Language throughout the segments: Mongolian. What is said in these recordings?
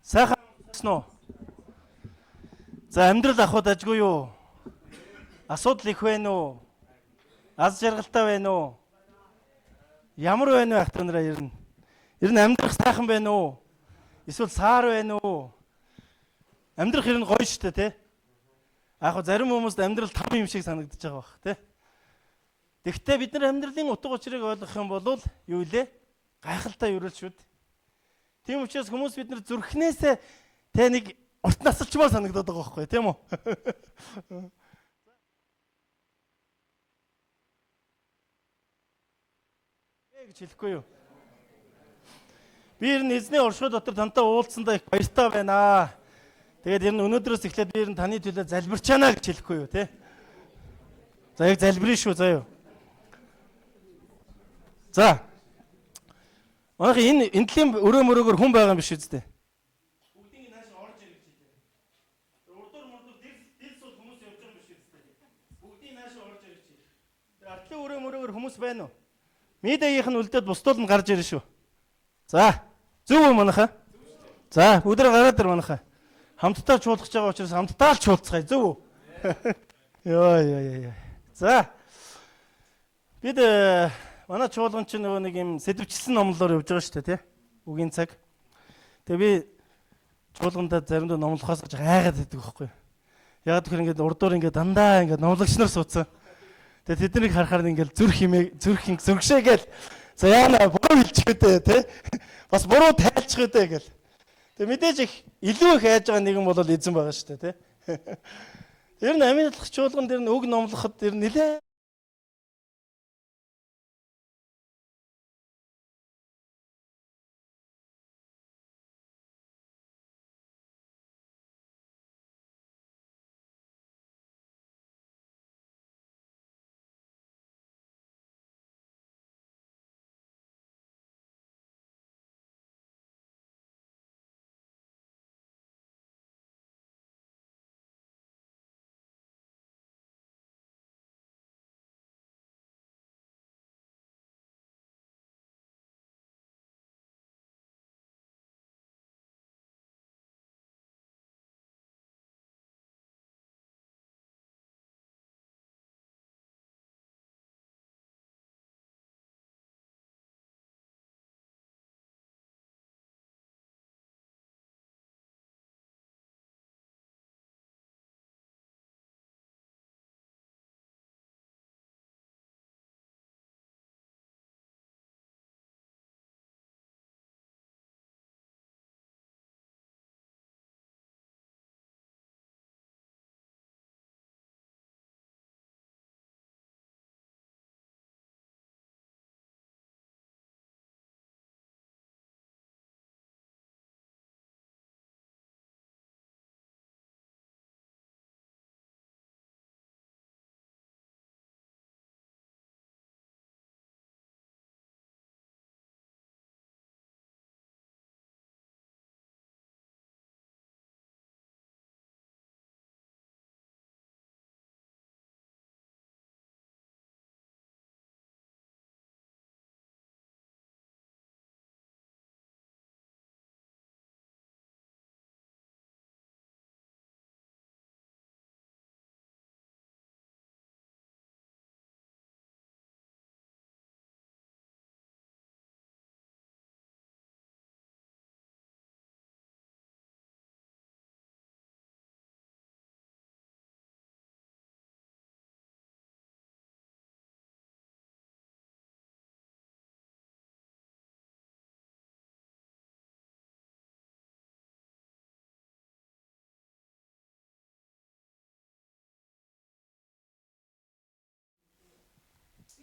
Сайхан амарсан уу? За амьдрал ахуйд ажгүй юу? Асуудал их байна уу? Аз жаргалтай байна уу? Ямар байна вэ ах нараа ер нь? Ер нь амьдрах сайхан байна уу? Эсвэл саар байна уу? Амьдрах ер нь гоё шүү дээ, тэ? Яг зарим хүмүүст амьдрал там юм шиг санагдаж байгаа бах, тэ? Тэгвэл бид нар амьдралын утга учирыг ойлгох юм бол юу лээ? Гайхалтай ерөөл шүү дээ. Тийм учраас хүмүүс бид нар зүрхнээсээ тэ нэг урт насалчмаар санагдаад байгаа байхгүй тийм үү? Гэж хэлэхгүй юу? Би ер нь эзний оршихуй дотор тантай уулзсандаа их баяртай байна. Тэгээд ер нь өнөөдрөөс эхлээд би ер нь таны төлөө залбирчаана гэж хэлэхгүй юу, тэ? За яг залбирна шүү, заа юу. За. Манайх энэ энтлийн өрөө мөрөөгөр хүн байгаа юм биш үсттэй. Бүгдийг нааш орж ир гэж хэлээ. Урдуур мурдуур дэл сул хүмүүс явж байгаа юм биш үсттэй. Бүгдийг нааш орж ир гэж хэлээ. Тэр артлын өрөө мөрөөгөр хүмүүс байна уу? Медиагийнх нь үлдээд бусдууд нь гарч ирнэ шүү. За, зөв үү манайхаа? За, бүгдээ гараад ир манайхаа. Хамтдаа чуулгаж байгаа учраас хамтдаа л чуулцгаая, зөв үү? Йоо ёо ёо. За. Бид манай чуулган чинь нөгөө нэг юм сэдвчилсэн номлолоор явж байгаа шүү дээ, тий? Үгийн цаг. Тэгээ би чуулгандаа заримдаа номлохоос ч айгаад байдаг байхгүй. Яг тэгэхээр ингээд урдуур ингээд дандаа ингээд номлогч нар суудсан. Тэгээ тэднийг харахаар ингээд зүрх химээ зүрх зүрхшээ гээл. За яана буруу хэлчих үү те. Бас буруу тайлчих үү гээл. Тэгээ мэдээж их илүү их айж байгаа нэгэн бол эзэн байгаа шүү дээ те. Тэр нь амийн талах чуулган дээр нь үг номлоход тэр нилээ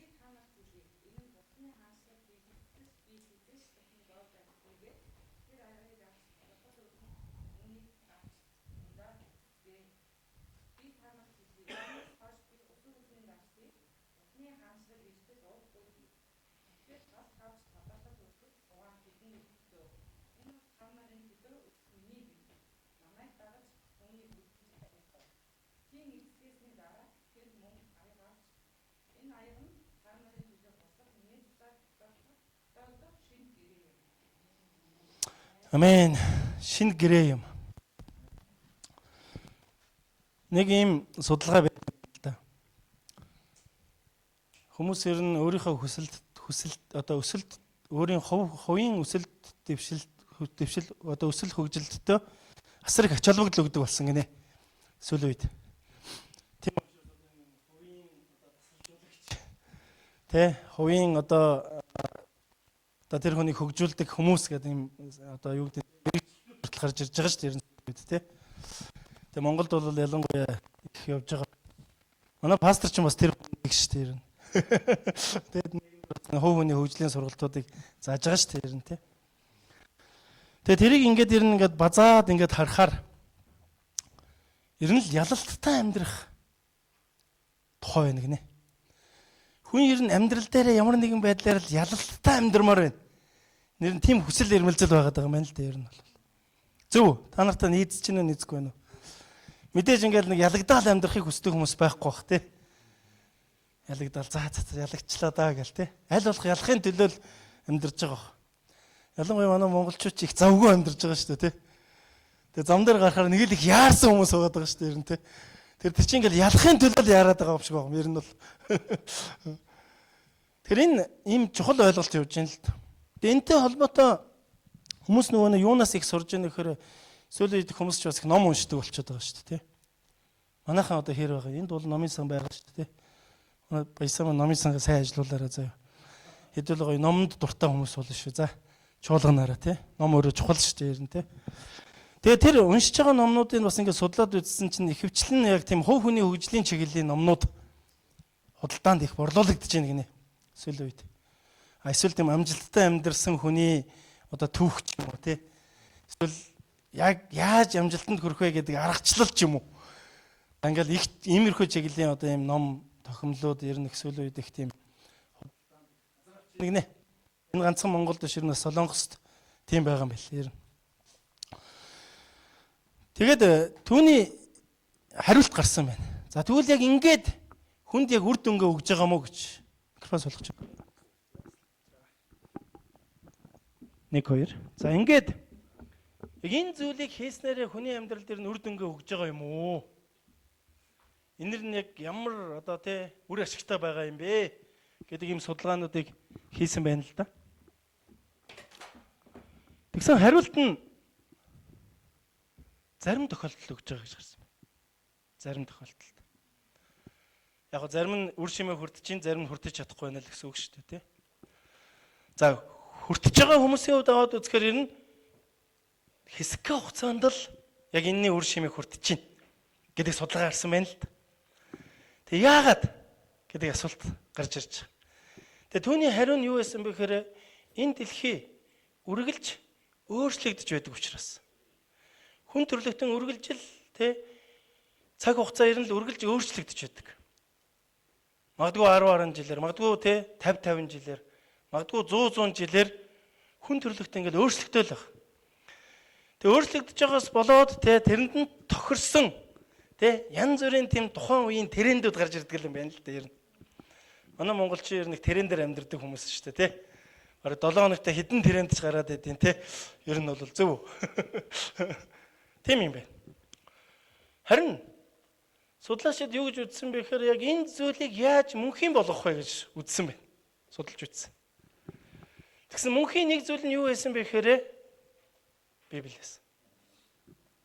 Би та нарт хэлье. Энэ нь Бурхны хаанчлал биелэгдэл биелэгдэж дахин зовж амжихгүйгээр тэр аягийг авч бодол өргөн үүнийг авч ундаа гэв. Би та нарт хэлье. Үүнээс хойш би өсвөр үсний дарсыг Бурхны хаанчлал иртэл уухгүй гэв. Тэгэхээр тал тавж тодорхой хүртэл угаан тэдэнд өгчөө. Энэ бол та нарын төлөө өгөх миний бие. Намайг дагаж үүнийг үлдэж таних. Тийм эцгээсний дараа тэр мөн аяг авч энэ аяг нь та нарын төлөө бослох миний цусаар тогтоогдох шинэ гэрээ юм. Амен. шинэ гэрээ юм. Нэг ийм судалгаа байдаг л да. Хүмүүс ер нь өөрийнхөө хүсэлт одоо өсөлт өөрийн хувийн өсөлт дэвшил одоо өсөл хөгжилттэй асар их ач холбогдол өгдөг болсон гинэ. Сүүлийн үед. Тийм хувийн одоо тасалжуулагч тэ хувийн одоо тэр хүнийг хөгжүүлдэг хүмүүс гэдэг юм одоо юу гэдэг хүртэл гарч ирж байгаа шүү дээ ер нь үед тэ. Тэгээ Монголд бол ялангуяа их явж байгаа. Манай пастор ч бас тэр нэг шүү дээ ер нь. Тэгээд нэг хувь хүний хөгжлийн сургалтуудыг зааж байгаа шүү дээ ер нь тэ. Тэгээ тэрийг ингээд ер нь ингээд базаад ингээд харахаар ер нь л ялалттай амьдрах тухай байна гинэ. Хүн ер нь амьдрал дээрээ ямар нэгэн байдлаар л ялалттай амьдрмаар байна. Нэр нь тийм хүсэл эрмэлзэл байгаад байгаа юм байна л да ер нь бол. Зөв үү? Та нартай нийцэж чинь нийцэхгүй байна уу? Мэдээж ингээд нэг ялагдаал амьдрахыг хүсдэг хүмүүс байхгүй бах тий. Ялагдаал за ялагчлаа даа гэл тий. Аль болох ялахын төлөө л амьдарч байгаа бах. Ялангуяа манай монголчууд ч их завгүй амьдарч байгаа шүү дээ тий. Тэгээ зам дээр гарахаар нэг л их яарсан хүмүүс байгаа даа шүү дээ ер нь тий. Тэр чинь ингээл ялахын төлөө л яарад байгаа юм шиг байна. Ер нь бол. Тэгэхээр энэ ийм чухал ойлголт явж байна л да. Тэгээ энэтэй холбоотой хүмүүс нөгөө нь юунаас их сурж байгаа нөхөр сүүлийн үед хүмүүс ч бас их ном уншдаг болчиход байгаа шүү дээ тий. Манайхан одоо хэр байгаа. Энд бол номын сан байгаа шүү дээ тий. Манай баясаа номын сангаа сайн ажиллуулаарай заяа. Хэдүүл гоё номонд дуртай хүмүүс болно шүү. За чуулганаараа тий. Ном өөрөө чухал шүү дээ ер нь тий. Тэгээ тэр уншиж байгаа номнуудыг бас ингээд судлаад үзсэн чинь ихэвчлэн яг тийм хувь хүний хөгжлийн чиглэлийн номнууд худалдаанд их борлуулагдаж байна гинэ. Сүүлийн үед. А эсвэл тийм амжилттай амьдарсан хүний одоо түүх ч юм уу тий. Эсвэл яг яаж амжилтанд хүрэх вэ гэдэг аргачлал ч юм уу. Ингээл их иймэрхүү чиглэлийн одоо ийм ном тохимлууд ер нь их сүүлийн үед их тийм нэгнэ. Энэ ганцхан Монголд биш ер нь Солонгост тийм байгаа юм байна ер нь. Тэгээд түүний хариулт гарсан байна. За тэгвэл яг ингээд хүнд яг үр дүнгээ өгж байгаа мó гэж микрофон суулгах. 1 2. За ингээд яг энэ зүйлийг хийснээрээ хүний амьдрал дээр нь үр дүнгээ өгж байгаа юм уу? Энэ нь яг ямар одоо тий үр ашигтай байгаа юм бэ гэдэг ийм судалгаануудыг хийсэн байна л да. Тэгсэн хариулт нь зарим тохиолдолд өгж байгаа гэж гарсан байна. Зарим тохиолдолд. Яг зарим нь үр шимээ хүртэж чинь, зарим нь хүртэж чадахгүй байна л гэсэн үг шүү дээ, тий. За хүртэж байгаа хүмүүсийн хувьд аваад үзэхээр ер нь хэсэгхэн хугацаанд л яг энэний үр шимийг хүртэж чинь гэдэг судалгаа гарсан байна л да. Тэг яагаад гэдэг асуулт гарч ирж байгаа. Тэгээ түүний хариу нь юу байсан бэ гэхээр энэ дэлхий үргэлж өөрчлөгдөж байдаг учраас хүн төрлөختөн үргэлжил тэ цаг хугацаа ер нь л үргэлж өөрчлөгдөж байдаг. Магадгүй 10 10 жилээр, магадгүй тэ 50 50 жилээр, магадгүй 100 100 жилээр хүн төрлөختөн ингээл өөрчлөгдөөл баг. Тэг өөрчлөгдөж байгаас болоод тэ тэрэнд нь тохирсон тэ янз бүрийн тийм тухайн үеийн трендүүд гарч ирдэг юм байна л да ер нь. Манай монголчин ер нь нэг трендээр амьдардаг хүмүүс шүү дээ тэ. Бараг 7 хоногт хэдэн тренд ч гараад идэв тэ. Ер нь бол зөв. Тийм юм байна. Харин судлаачид юу гэж үзсэн бэ гэхээр яг энэ зүйлийг яаж мөнхийн болгох вэ гэж үзсэн байна. Судалж үзсэн. Тэгсэн мөнхийн нэг зүйл нь юу байсан бэ гэхээр Библиэс.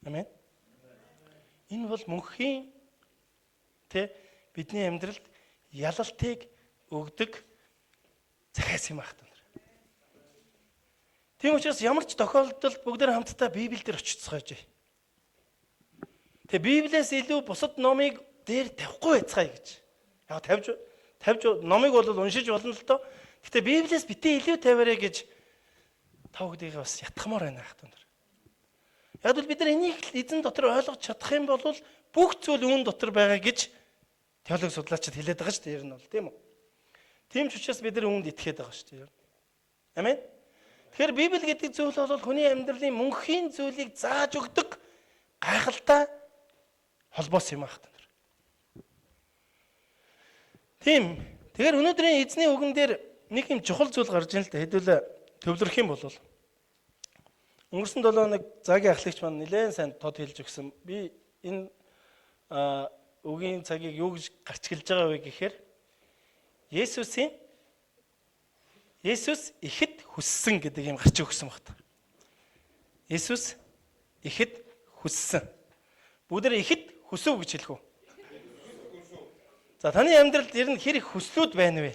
Амен. Энэ бол мөнхийн тэ бидний амьдралд ялалтыг өгдөг захиас юм ахтан. Тийм учраас ямар ч тохиолдолд бүгд хамтдаа Библиэлд очицгааж. Тэгээ Библиэс илүү бусад номыг дээр тавихгүй байцгаая гэж. Яг тавьж номыг бол уншиж болно л доо. Гэтэ Библиэс битээ илүү тавиарэ гэж та бүхдийг бас ятгамаар байна ахтан. Яг л бид нар энийг эзэн дотор ойлгож чадах юм бол бүх зүйл үүн дотор байгаа гэж теологи судлаачид хэлээд байгаа шүү дээ. Ер нь бол тийм үү? Тийм ч учраас бид нар үүнд итгээд байгаа шүү дээ. Амен. Тэгэхээр Библи гэдэг зүйл бол хүний амьдралын мөнхийн зүйлийг зааж өгдөг гайхалтай холбоос юм аах та нар. Тийм. Тэгэхээр өнөөдрийн эзний үгэн дээр нэг юм чухал зүйл гарч ийн л да. Хэдүүлээ төвлөрөх юм бол Өнгөрсөн 7 хоног Загийн ахлагч маань нэлээд сайн тод хэлж өгсөн. Би энэ үгийн цагийг юу гэж гарчиглаж байгаа вэ гэхээр Есүс ихэд хүссэн гэдэг юм гарч өгсөн багт. Есүс ихэд хүссэн. Бүгдээ ихэд хүсв гэж хэлэх үү? За, таны амьдралд ер нь хэр их хүслүүд байна вэ?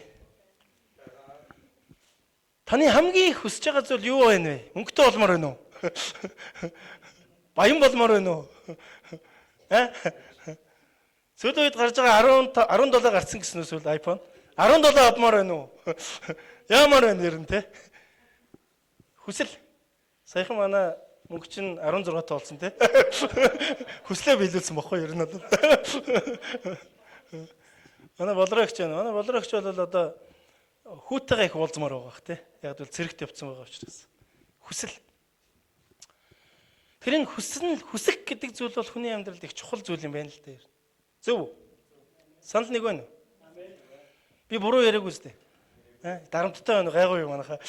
Таны хамгийн их хүсэж байгаа зүйл юу байна вэ? Мөнгөтэй болмоор байна уу? Баян болмоор байна уу? Аа? Сүүлийн үед гарч байгаа 10 17 гарцсан гэсэн үү сүүл iPhone? 17 авмаар байна уу? Яамаар байна ер нь те? Хүсэл. Саяхан манай мөнгө чинь 16 тоолсон те. Хүслээ биелүүлсэн бохгүй ер нь бол. Манай болрогч байна. Манай болрогч бол одоо хүүтэйгээ их уулзмаар байгаа бах те. Яг л цэрэгт явцсан байгаа учраас. Хүсэл. Тэр энэ хүсэл хүсэх гэдэг зүйл бол хүний амьдралд их чухал зүйл юм байна л дээ. Зөв үү? Санал нэг байна уу? Би буруу яриаг үстэй. Дарамттай байна уу? Гайгүй юу манайхаа.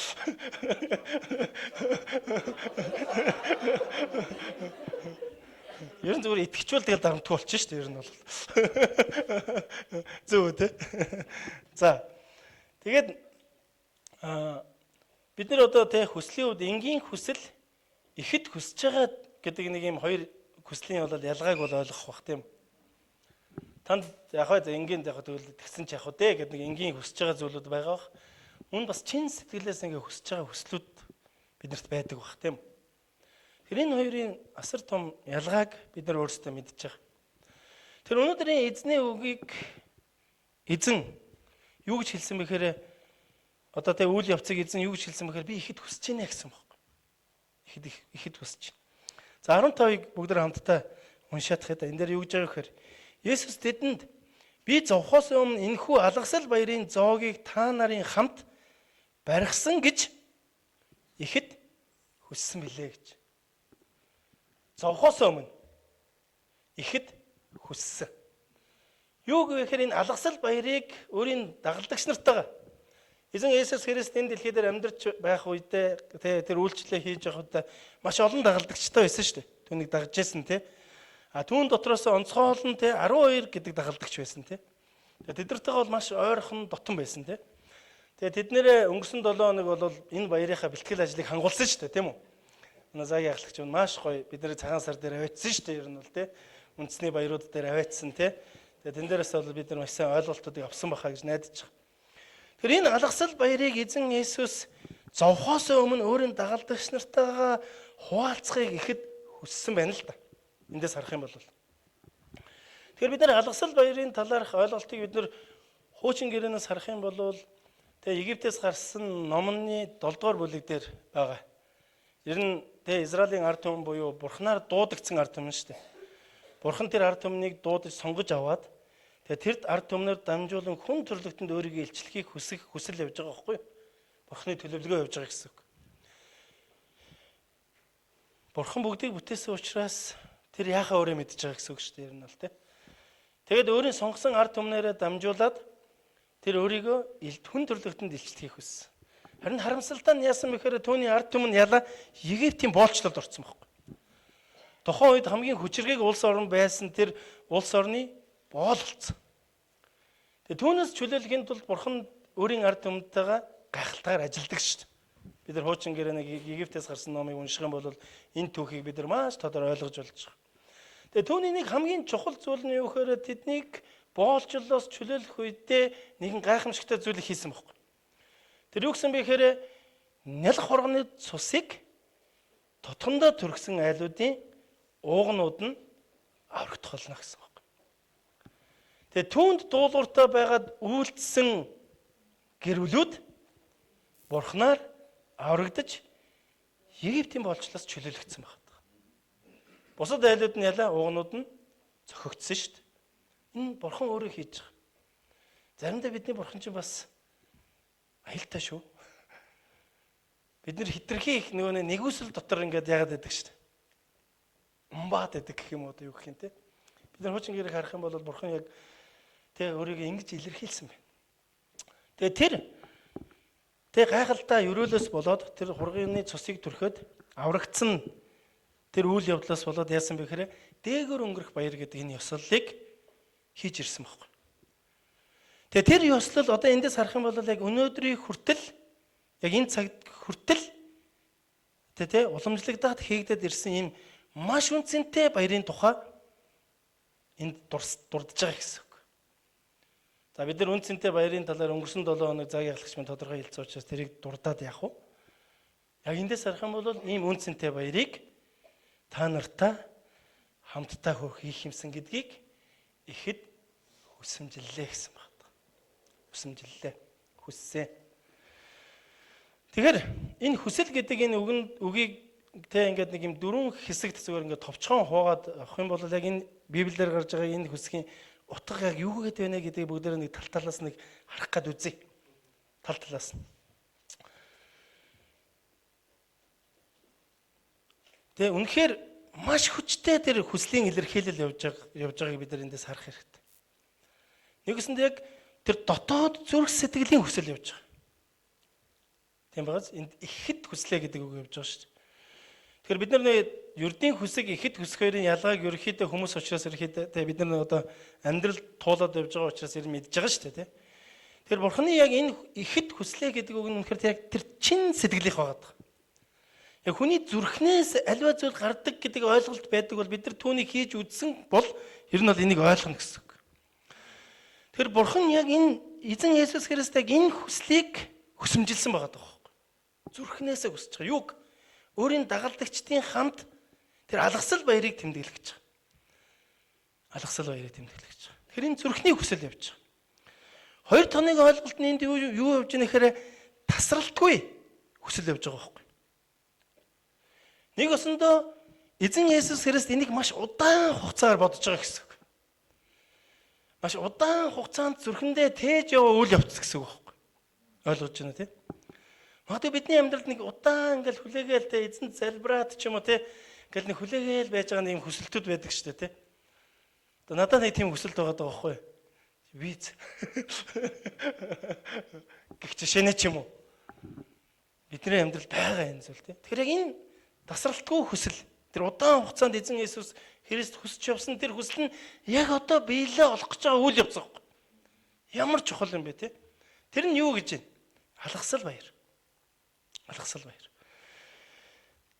Ер нь зүгээр итгэчвэл тэгэл дарамтгүй болчих шүү дээ. Ер нь бол. Зөв үү те? За. Тэгээд бид нар одоо те хүслийн үед энгийн хүсэл ихэд хүсэж байгаа гэдэг нэг юм хоёр хүслийн бол ялгааг бол ойлгох бах тийм. Танд яг хаа энгийн яг тэгвэл тэгсэн ч яг уу те гэдэг нэг энгийн хүсэж байгаа зүйлүүд байгаа бах. Мөн бас чин сэтгэлээс ингээ хүсэж байгаа хүслүүд биднэрт байдаг бах тийм. Тэр энэ хоёрын асар том ялгааг бид нар өөрсдөө мэдж байгаа. Тэр өнөөдрийн эзний үгийг эзэн юу гэж хэлсэн бэхээр одоо тэ үйл явцыг эзэн юу гэж хэлсэн бэхээр би ихэд хүсэж байна гэсэн байхгүй. Ихэд хүсэж байна. За 15-ыг бүгд хамтдаа уншаадах юм. Энэ дээр юу гэж байгаа гэхээр Есүс тэдэнд би зовхоос өмнө энэхүү алгасал баярын зоогийг та нарын хамт барьсан гэж ихэд хүссэн билээ гэж. Зовхоос өмнө ихэд хүссэн. Юу гэхээр энэ алгасал баярыг өөрийн дагалдагч нартайгаа эзэн Есүс Христ энэ дэлхий дээр амьдарч байх үедээ тэр үйлчлэлээ хийж явах үедээ маш олон дагалдагчтай байсан шүү дээ. Түүнийг дагаж байсан те. А түүн дотроос онцгойлон те 12 гэдэг дагалдагч байсан те. Тэгээ тэд нартэйгээ бол маш ойрхон дотон байсан те. Тэгээ тэд нэрээ өнгөрсөн 7 хоног бол энэ баярынхаа бэлтгэл ажлыг хангуулсан шүү дээ, тийм үү? Манай Загийн ахлагч маш гоё бид нэр цагаан сар дээр аваачсан шүү дээ, ер нь бол те. Үндэсний баярууд дээр аваачсан те. Тэгээ тэн дээрээс бол бид нар маш сайн ойлголтуудыг авсан байхаа гэж найдаж байгаа. Тэр энэ алгасал баярыг эзэн Есүс зовхоос өмнө өөрийн дагалдагч нартайгаа хуваалцахыг ихэд хүссэн байна л да. Эндээс харах юм бол. Тэгэхээр бид нар алгасал баярын талаарх ойлголтыг бид нар хуучин гэрээнээс харах юм бол тэгээ Египтээс гарсан номны 7 дугаар бүлэг дээр байгаа. Ер нь тэгээ Израилийн ард түмэн буюу Бурханаар дуудагдсан ард түмэн шүү дээ. Бурхан тэр ард түмнийг дуудаж сонгож аваад тэгээ тэрд ард түмнээр дамжуулан хүн төрлөختөнд өөрийгөө илчлэхийг хүсэх хүсэл явж байгаа байхгүй юу? Бурханы төлөвлөгөө явж байгаа гэсэн үг. Бурхан бүгдийг бүтээсэн учраас тэр яхаа өөрөө мэдж байгаа гэсэн үг шүү дээ ер нь бол тэ. Тэгээд өөрийн сонгосон ард түмнээрээ дамжуулаад тэр өөрийгөө хүн төрлөختөнд илчлэхийг хүссэн. Харин харамсалтай нь яасан бэхээр түүний ард түмэн ялаа Египтийн боолчлолд орсон байхгүй. Тухайн үед хамгийн хүчирхэг улс орн байсан тэр улс орны боол болсон. Тэгээ түүнээс чөлөөлөхийн тулд Бурхан өөрийн ард түмэнтэйгээ гайхалтайгаар ажилдаг шүү дээ. Бид нар хуучин гэрээний Египтээс гарсан номыг унших юм бол энэ түүхийг бид нар маш тодор ойлгож болж байгаа. Тэгээ түүний нэг хамгийн чухал зүйл нь юу гэхээр тэднийг боолчлолоос чөлөөлөх үедээ нэгэн гайхамшигтай зүйлийг хийсэн байхгүй. Тэр юу гэсэн бэ гэхээр нялх хоргоны цусыг тотгондоо түргсэн айлуудын уугнууд нь аврагдах болно гэсэн баг. Тэгээ түүнд дуулууртай байгаад үйлдсэн гэрүүлүүд Бурханаар аврагдаж Египтийн боолчлоос чөлөөлөгдсөн байна. Бусад айлууд нь ялаа уугнууд нь цохигдсон шүү дээ. Энэ Бурхан өөрөө хийж байгаа. Заримдаа бидний Бурхан чинь бас аюултай шүү. Бид нэр хитрхи их нөгөө нэгүсэл дотор ингээд яагаад байдаг шүү дээ. Умбаад байдаг гэх юм уу одоо юу гэх юм те. Бид нар хуучин гэрийг харах юм бол Бурхан яг тэ өөрийгөө ингэж илэрхийлсэн байна. Тэгээ тэр тэ гайхалтай ерөөлөөс болоод тэр хурганы цусыг түрхээд Аврагдсан тэр үйл явдлаас болоод яасан бэ гэхээр дээгүүр өнгөрөх баяр гэдэг энэ ёслолыг хийж ирсэн байхгүй. Тэгээ тэр ёслол одоо эндээс харах юм бол яг өнөөдрийн хүртэл, яг энэ цагт хүртэл тэ уламжлагдаад хийгдээд ирсэн ийм маш үнцэнтэй баярын тухай энд дурдж байгаа гэсэн үг. За, бид нар үнцэнтэй баярын талаар өнгөрсөн 7 хоног цагийн ахлагч минь тодорхой хэлсэн учраас тэрийг дурдаад явах уу? Яг эндээс харах юм бол ийм үнцэнтэй баярыг та нартаа хамтдаа хийх юмсан гэдгийг ихэд хүсэмжиллээ гэсэн байна. Хүсэмжиллээ. Хүссэн. Тэгэхээр энэ хүсэл гэдэг энэ үгийг тэ ингээд нэг юм дөрвөн хэсэгт зүгээр ингээд товчхон хуугаад авах юм бол яг энэ Библиэр гарч байгаа энэ хүсгийн утга яг юу гэдэг вэ гэдгийг бүгдээр нэг тал талаас нэг харах гээд үзье. Тал талаас нь. Тэгээ үнэхээр маш хүчтэй тэр хүслийн илэрхийлэл явж байгааг бид нар эндээс харах хэрэгтэй. Нэгэсэнд яг тэр дотоод зүрх сэтгэлийн хүсэл явж байгаа. Тийм байгаас энд ихэд хүслээ гэдэг үг явж байгаа шүү дээ. Тэгэхээр бид нар ердийн хүсэг, ихэд хүсэх хоёрын ялгааг ерөнхийдөө хүмүүс учраас ерөнхийдөө тэ бид нар одоо амьдрал туулаад явж байгаа учраас ер нь мэдж байгаа шүү дээ, тэ. Тэгэхээр Бурхны яг энэ ихэд хүслээ гэдэг үг нь үнэхээр яг тэр чин сэтгэлийнх байгаа. Яг хүний зүрхнээс аливаа зүйл гардаг гэдэг ойлголт байдаг бол бид нар түүнийг хийж үзсэн бол ер нь бол энийг ойлгоно гэсэн үг. Тэгэхээр Бурхан яг энэ эзэн Есүс Христ яг энэ хүслийг хүсэмжилсэн байгаа даа. Зүрхнээсээ хүсэж байгаа. Юуг? Өөрийн дагалдагчдын хамт тэр алгасал баярыг тэмдэглэх гэж байгаа. Алгасал баярыг тэмдэглэх гэж байгаа. Тэгэхээр энэ зүрхний хүсэл явж байгаа. Хоёр тоног ойлголт нь энд юу явж байгаа нэхэр тасралтгүй хүсэл явж байгаа байхгүй. Нэг осондоо эзэн Есүс Христ энийг маш удаан хугацаар бодож байгаа гэсэн үг. Маш удаан хугацаанд зүрхэндээ тээж яваа үйл явц гэсэн үг байхгүй. Ойлгож байна тий? Магадгүй бидний амьдралд нэг удаан ингээл хүлээгээл те эзэн залбираад ч юм уу те ингээл нэг хүлээгээл байж байгаа нэг юм хүсэлтүүд байдаг шүү дээ те. Одоо надад нэг тийм хүсэлт байгаа даа байхгүй. Виз. Гэх жишээ ч юм уу. Бидний амьдрал байгаа энэ зүйл те. Тэгэхээр яг энэ тасралтгүй хүсэл, тэр удаан хугацаанд эзэн Есүс Христ хүсэж явсан тэр хүсэл нь яг одоо биелээ олох гэж байгаа үйл явц байхгүй. Ямар чухал юм бэ те. Тэр нь юу гэж вэ? Алгасал баяр. Алгасал баяр.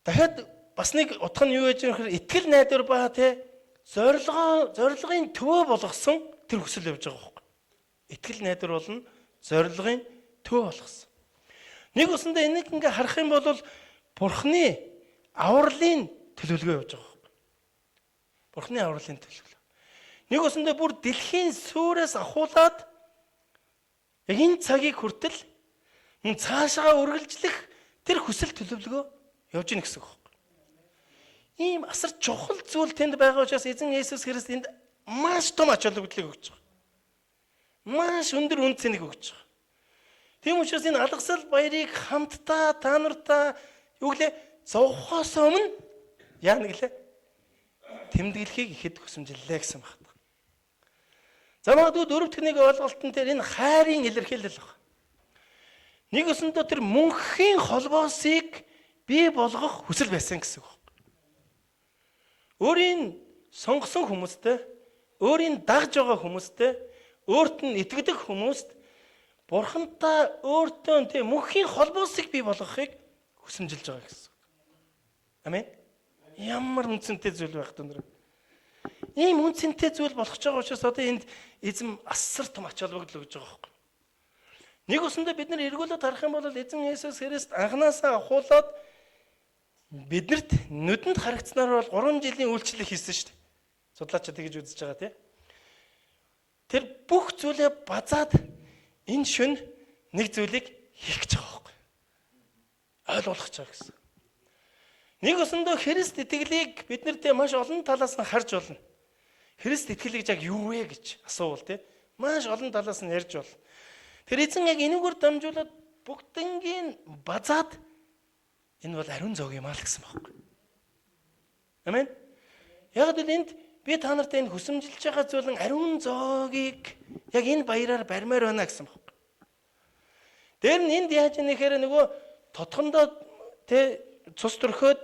Дахиад бас нэг утга нь юу гэж юм гэхээр итгэл найдвар ба те зорилгын төвөө болгосон тэр хүсэл явж байгаа байхгүй. Итгэл найдвар болно зорилгын төвөө болгосон. Нэг усандаа энийг ингээ харах юм бол Бурхны авралын төлөвлөгөө явж байгаа байхгүй. Бурхны авралын төлөвлөгөө. Нэг усандаа бүр дэлхийн сүүрээс ахуулаад яг энэ цагийг хүртэл цаашаа үргэлжлэх тэр хүсэл төлөвлөгөө явж гин гэсэн үг байхгүй. Ийм асар чухал зүйл тэнд байгаа учраас эзэн Есүс Христ энд маш том ач холбогдлыг өгч байгаа. Маш өндөр үн цэнийг өгч байгаа. Тийм учраас энэ алгасал баярыг хамтдаа та нартаа юу гэлээ зовхоос өмнө яа нэг лээ тэмдэглэхийг ихэд хүсэмжиллээ гэсэн байна. За, магадгүй дөрөв дэх нэг ойлголтон дээр энэ хайрын илэрхийлэл байна. Нэг өсөндөө тэр мөнхийн холбоосыг бий болгох хүсэл байсан гэсэн үг. Өөрийн сонгосон хүмүүстэй, өөрийн дагж байгаа хүмүүстэй, өөрт нь итгэдэг хүмүүст Бурхантай өөртөө тийм мөнхийн холбоосыг бий болгохыг хүсэмжилж байгаа гэсэн үг. Амен. Ямар үнцэнтэй зүйл байх вэ? Ийм үнцэнтэй зүйл болох ч байгаа учраас одоо энд эзэм асар том ач холбогдол өгж байгаа байхгүй. Нэг усандаа бид нар эргүүлээд харах юм бол эзэн Есүс Христ анханасаа ахуулаад биднэрт нүдэнд харагдсанаар бол 3 жилийн үйлчлэл хийсэн шүү дээ. Судлаачид тэгж үзэж байгаа тий. Тэр бүх зүйлээ базаад энэ шөн нэг зүйлийг хийх гэж байгаа байхгүй. Ойлгуулах гэж байгаа гэсэн. Нэг усандаа Христ итгэлийг бид нар тий маш олон талаас нь харж болно. Христ итгэлийг яг юу вэ гэж асуувал тий маш олон талаас нь ярьж болно. Тэр эзэн яг энэгээр дамжуулаад бүгднгийн базаад энэ бол ариун зоог юм аа л гэсэн байхгүй. Амен. Яг л энд би та нарт энэ хүсэмжилж байгаа зүйл нь ариун зоогийг яг энэ баяраар барьмаар байна гэсэн байхгүй. Тэр нь энд яаж нэхээр нөгөө тотхондоо тэ цус төрхөөд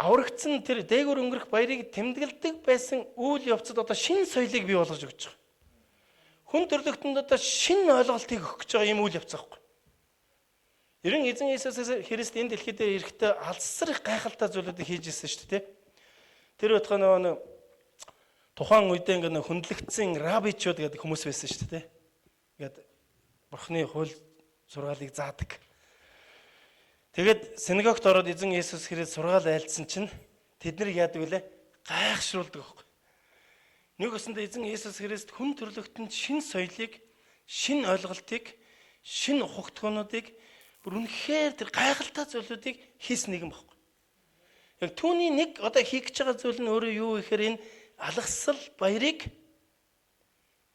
аврагдсан тэр дээгүүр өнгөрөх баярыг тэмдэглэдэг байсан үйл явцад одоо шинэ соёлыг бий болгож өгч байгаа. Хүн төрлөختөнд одоо шинэ ойлголтыг өгөх гэж байгаа юм үйл явц байхгүй. Ер нь эзэн Иесус Христ энэ дэлхий дээр ирэхдээ алсар их гайхалтай зүйлүүдийг хийж ирсэн шүү дээ. Тэр утгаа нөгөө тухайн үедээ ингээд хөндлөгдсөн рабичууд гэдэг хүмүүс байсан шүү дээ. Ингээд Бурхны хууль сургаалыг заадаг. Тэгээд синагогт ороод эзэн Иесус Христ сургаал айлдсан чинь тэд нар яадаг вүлээ? Гайхшруулдаг байхгүй. Нэг өсөндөө эзэн Иесус Христ хүн төрлөختөнд шинэ соёлыг, шинэ ойлголтыг, шинэ ухагтхуунуудыг бүр үнэхээр тэр гайхалтай зүйлүүдийг хийсэн нэгэн байхгүй. Яг түүний нэг одоо хийх гэж байгаа зүйл нь өөрөө юу гэхээр энэ алгасал баярыг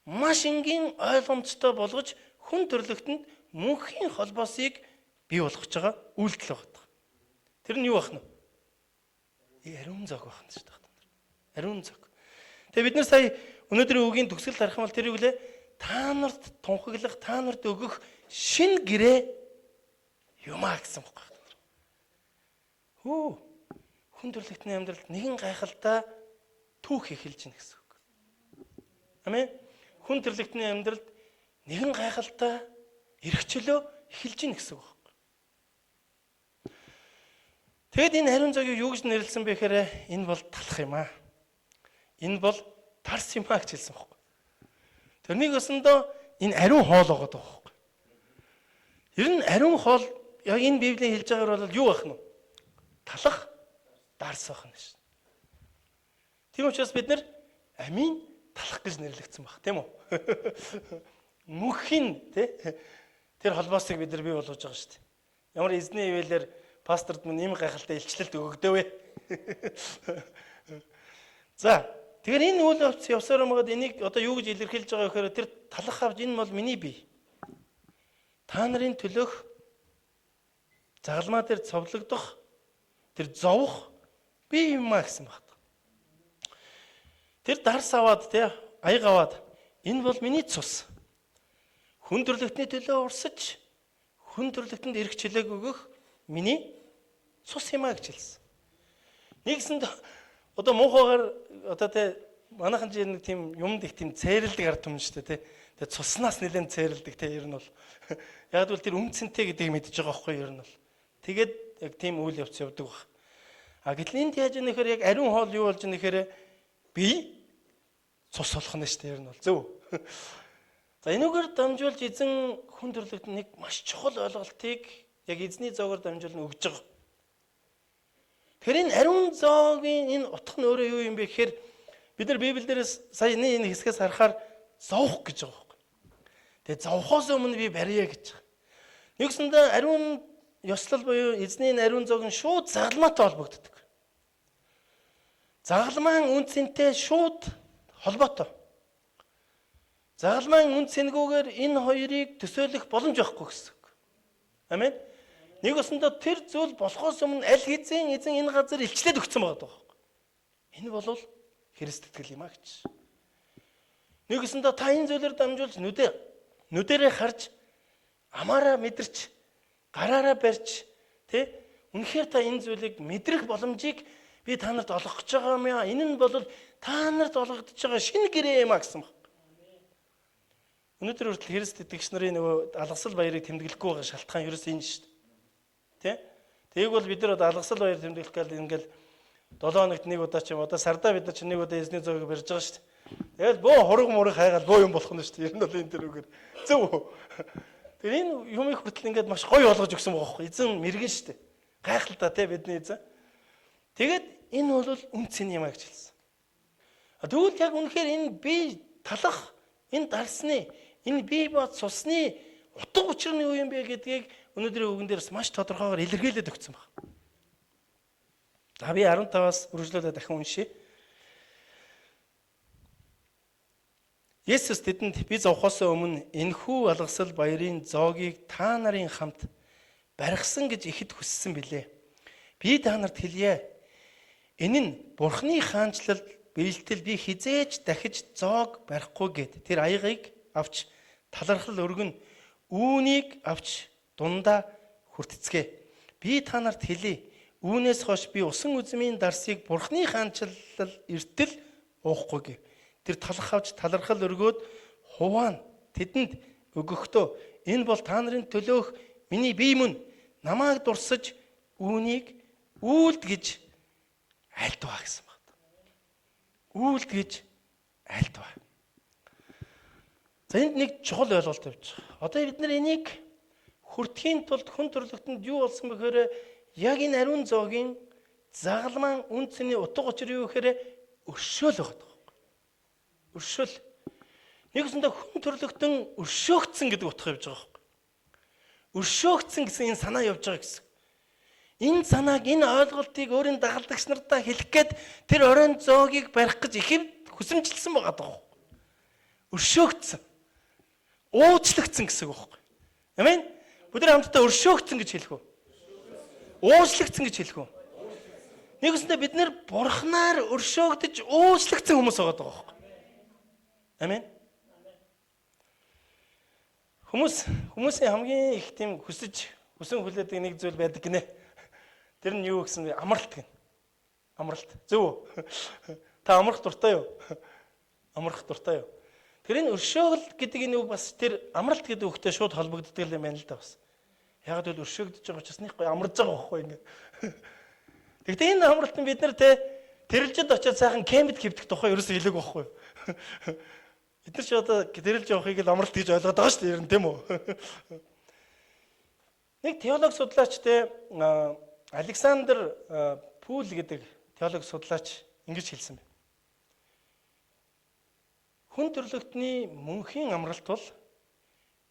маш энгийн ойлгомжтой болгож хүн төрлөختөнд мөнхийн холбоосыг бий болгож байгаа үйлдэл байна. Тэр нь юу байх нь? Ариун зог байх нь шүү дээ. Ариун зог. Тэгээ бид нар сая өнөөдрийн үгийн төгсгөл харах юм бол тэр юу гэлээ? Та нарт тунхаглах, та нарт өгөх шин гэрээ юмаа гэсэн байхгүй. Хөө хүн төрлөختний амьдралд нэгэн гайхалтай түүх эхэлж байна гэсэн үг. Амен. Хүн төрлөختний амьдралд нэгэн гайхалтай эрхчлөө эхэлж байна гэсэн үг. Тэгэд энэ ариун зогийг юу гэж нэрлсэн бэ гэхээр энэ бол талах юм аа. Энэ бол тарс юм аа гэж хэлсэн байхгүй. Тэрнийг өсөндөө энэ ариун хоол байгаа байхгүй. Ер нь ариун хоол яг энэ Библийн хэлж байгаагаар бол юу байх нь вэ? Талах, дарс байх нь шин. Тийм учраас бид нар амийн талах гэж нэрлэгдсэн баг, тийм үү? Мөнхийн тий тэр холбоосыг бид нар бий болгож байгаа шүү дээ. Ямар эзний ивэлэр пасторд минь ийм гайхалтай илчлэлт өгөгдөөв. За, тэгэхээр энэ үйл явц явсаар юмгаад энийг одоо юу гэж илэрхийлж байгаа гэхээр тэр талах авч энэ бол миний бие. Та нарын төлөөх загалмаа дээр цовлогдох тэр зовох би юм а гэсэн баг. Тэр дарс аваад тий аяг аваад энэ бол миний цус. Хүн төрлөختний төлөө урсаж хүн төрлөختөнд эрх чөлөөг өгөх миний цус юм а гэж хэлсэн. Нэгсэнд одоо муухайгаар одоо тий манайхан чи нэг тийм юмд их тийм цээрэлдэг ард түмэн шүү дээ тий. Тэгээ цуснаас нэлээд цээрэлдэг тий ер нь бол. Яг л тэр үнцэнтэй гэдгийг мэдж байгаа байхгүй ер нь бол. Тэгээд яг тийм үйл явц явдаг баг. А гэтэл энд яаж ийм нэхэр яг ариун хоол юу болж ийм нэхэр би цус болох нь шүү дээ ер нь бол зөв. За энүүгээр дамжуулж эзэн хүн төрлөخت нэг маш чухал ойлголтыг яг эзний зоогоор дамжуулан өгж байгаа. Тэгэхээр энэ ариун зоогийн энэ утга нь өөрөө юу юм бэ гэхээр бид нар Библиэрээс сая энэ хэсгээс харахаар зовх гэж байгаа байхгүй. Тэгээ зовхоос өмнө би барья гэж байгаа. Нэгсэндээ ариун ёслол буюу эзний энэ ариун зоог нь шууд загалмаатай холбогддог. Загалмаан үн цэнтэй шууд холбоотой. Загалмаан үн цэнгүүгээр энэ хоёрыг төсөөлөх боломж байхгүй гэсэн үг. Амен. Нэг өсөндөө тэр зүйл болохоос өмнө аль хэзээ эзэн энэ газар илчлээд өгсөн байгаа байхгүй. Энэ бол Христ итгэл юм а гэж. Нэг өсөндөө та энэ зүйлээр дамжуулж нүдэрээ харж амаараа мэдэрч гараараа барьж тэ үнэхээр та энэ зүйлийг мэдрэх боломжийг би та нарт олгох гэж байгаа юм яа. Энэ нь бол та нарт олгогдож байгаа шинэ гэрээ юм а гэсэн баг. Өнөөдөр хүртэл Христ итгэгч нарын нөгөө алгасал баярыг тэмдэглэхгүй байгаа шалтгаан ерөөс энэ шүү дээ. Тэ? Тэгийг бол бид нар одоо алгасал баяр тэмдэглэх гал ингээл 7 хоногт нэг удаа ч юм одоо сардаа бид нар чинь нэг удаа эзний зоогийг барьж байгаа шүү дээ. Тэгэл бөө хураг мураг хайгаал бөө юм болох нь шүү дээ. Ер нь бол энэ төр үгээр. Зөв үү? Тэр энэ юмыг хүртэл ингээд маш гоё болгож өгсөн байгаа байхгүй. Эзэн мэрэгэн шүү дээ. Гайхалтай те бидний эзэн. Тэгээд энэ бол үнцэн юм а гэж хэлсэн. Тэгвэл яг үнэхээр энэ би талах, энэ дарсны, энэ би ба цусны утга учир нь юу юм бэ гэдгийг өнөөдрийн үгэн дээрс маш тодорхойгоор илэрхийлээд өгсөн баг. За би 15-аас үргэлжлүүлээд дахин уншъя. Есүс тэдэнд би зовхоос өмнө энхүү алгасал баярын зоогийг та нарын хамт барихсан гэж ихэд хүссэн билээ. Би та нарт хэлье. Энэ нь Бурхны хаанчлалд биелтэл би хизээж дахиж зоог барихгүй гэд тэр аягийг авч талархал өргөн үүнийг авч дундаа хүртцгээ. Би та нарт хэлье. Үүнээс хойш би усан үзмийн дарсыг Бурхны хаанчлал эртэл уухгүй гэв. Тэр талах авч талархал өргөөд хуваана тэдэнд өгөхдөө энэ бол та нарын төлөөх миний бие мөн намайг дурсаж үүнийг үйлд гэж альдваа гэсэн байна. Үйлд гэж альдваа. За энд нэг чухал ойлголт явж байгаа. Одоо бид нар энийг хүртэхийн тулд хүн төрлөختөнд юу болсон бэхээр яг энэ ариун зоогийн загалмаан үн цэний утга учир юу гэхээр өршөөл байгаа байхгүй. Өршөөл. Нэгсэндээ хүн төрлөختөн өршөөгдсөн гэдэг утга явж байгаа байхгүй. Өршөөгдсөн гэсэн энэ санаа явж байгаа гэсэн. Энэ санааг, энэ ойлголтыг өөрийн дагалдагч нартаа хэлэх гээд тэр оройн зоогийг барих гэж ихэв хүсэмжилсэн байгаа даа. Өршөөгдсөн. Уучлагдсан гэсэн үг байхгүй. Амен. Бид нар хамтдаа өршөөгдсөн гэж хэлэх үү? Уучлагдсан гэж хэлэх үү? Нэгсэндээ бид нэр Бурханаар өршөөгдөж уучлагдсан хүмүүс байгаа даа байхгүй. Амен. Хүмүүсийн хамгийн их тийм хүсэж хүсэн хүлээдэг нэг зүйл байдаг гинэ. Тэр нь юу гэсэн бэ? Амралт гэнэ. Амралт. Зөв үү? Та амрах дуртай юу? Амрах дуртай юу? Тэр энэ өршөөгөл гэдэг энэ үг бас тэр амралт гэдэг үгтэй шууд холбогддог юм байна л да бас. Яг л өршөөгдөж байгаа учраас нэг гоё амарж байгаа байхгүй ингээ. Гэхдээ энэ амралт нь бид нар те тэрэлжид очиод сайхан кемпд хэвдэх тухай ерөөсөө хэлээгүй байхгүй юу? Бид нар ч одоо тэрэлж явахыг л амралт гэж ойлгоод байгаа шүү дээ ер нь тийм үү? Нэг теолог судлаач те Александр Пул гэдэг теолог судлаач ингэж хэлсэн байна. Хүн төрлөختний мөнхийн амралт бол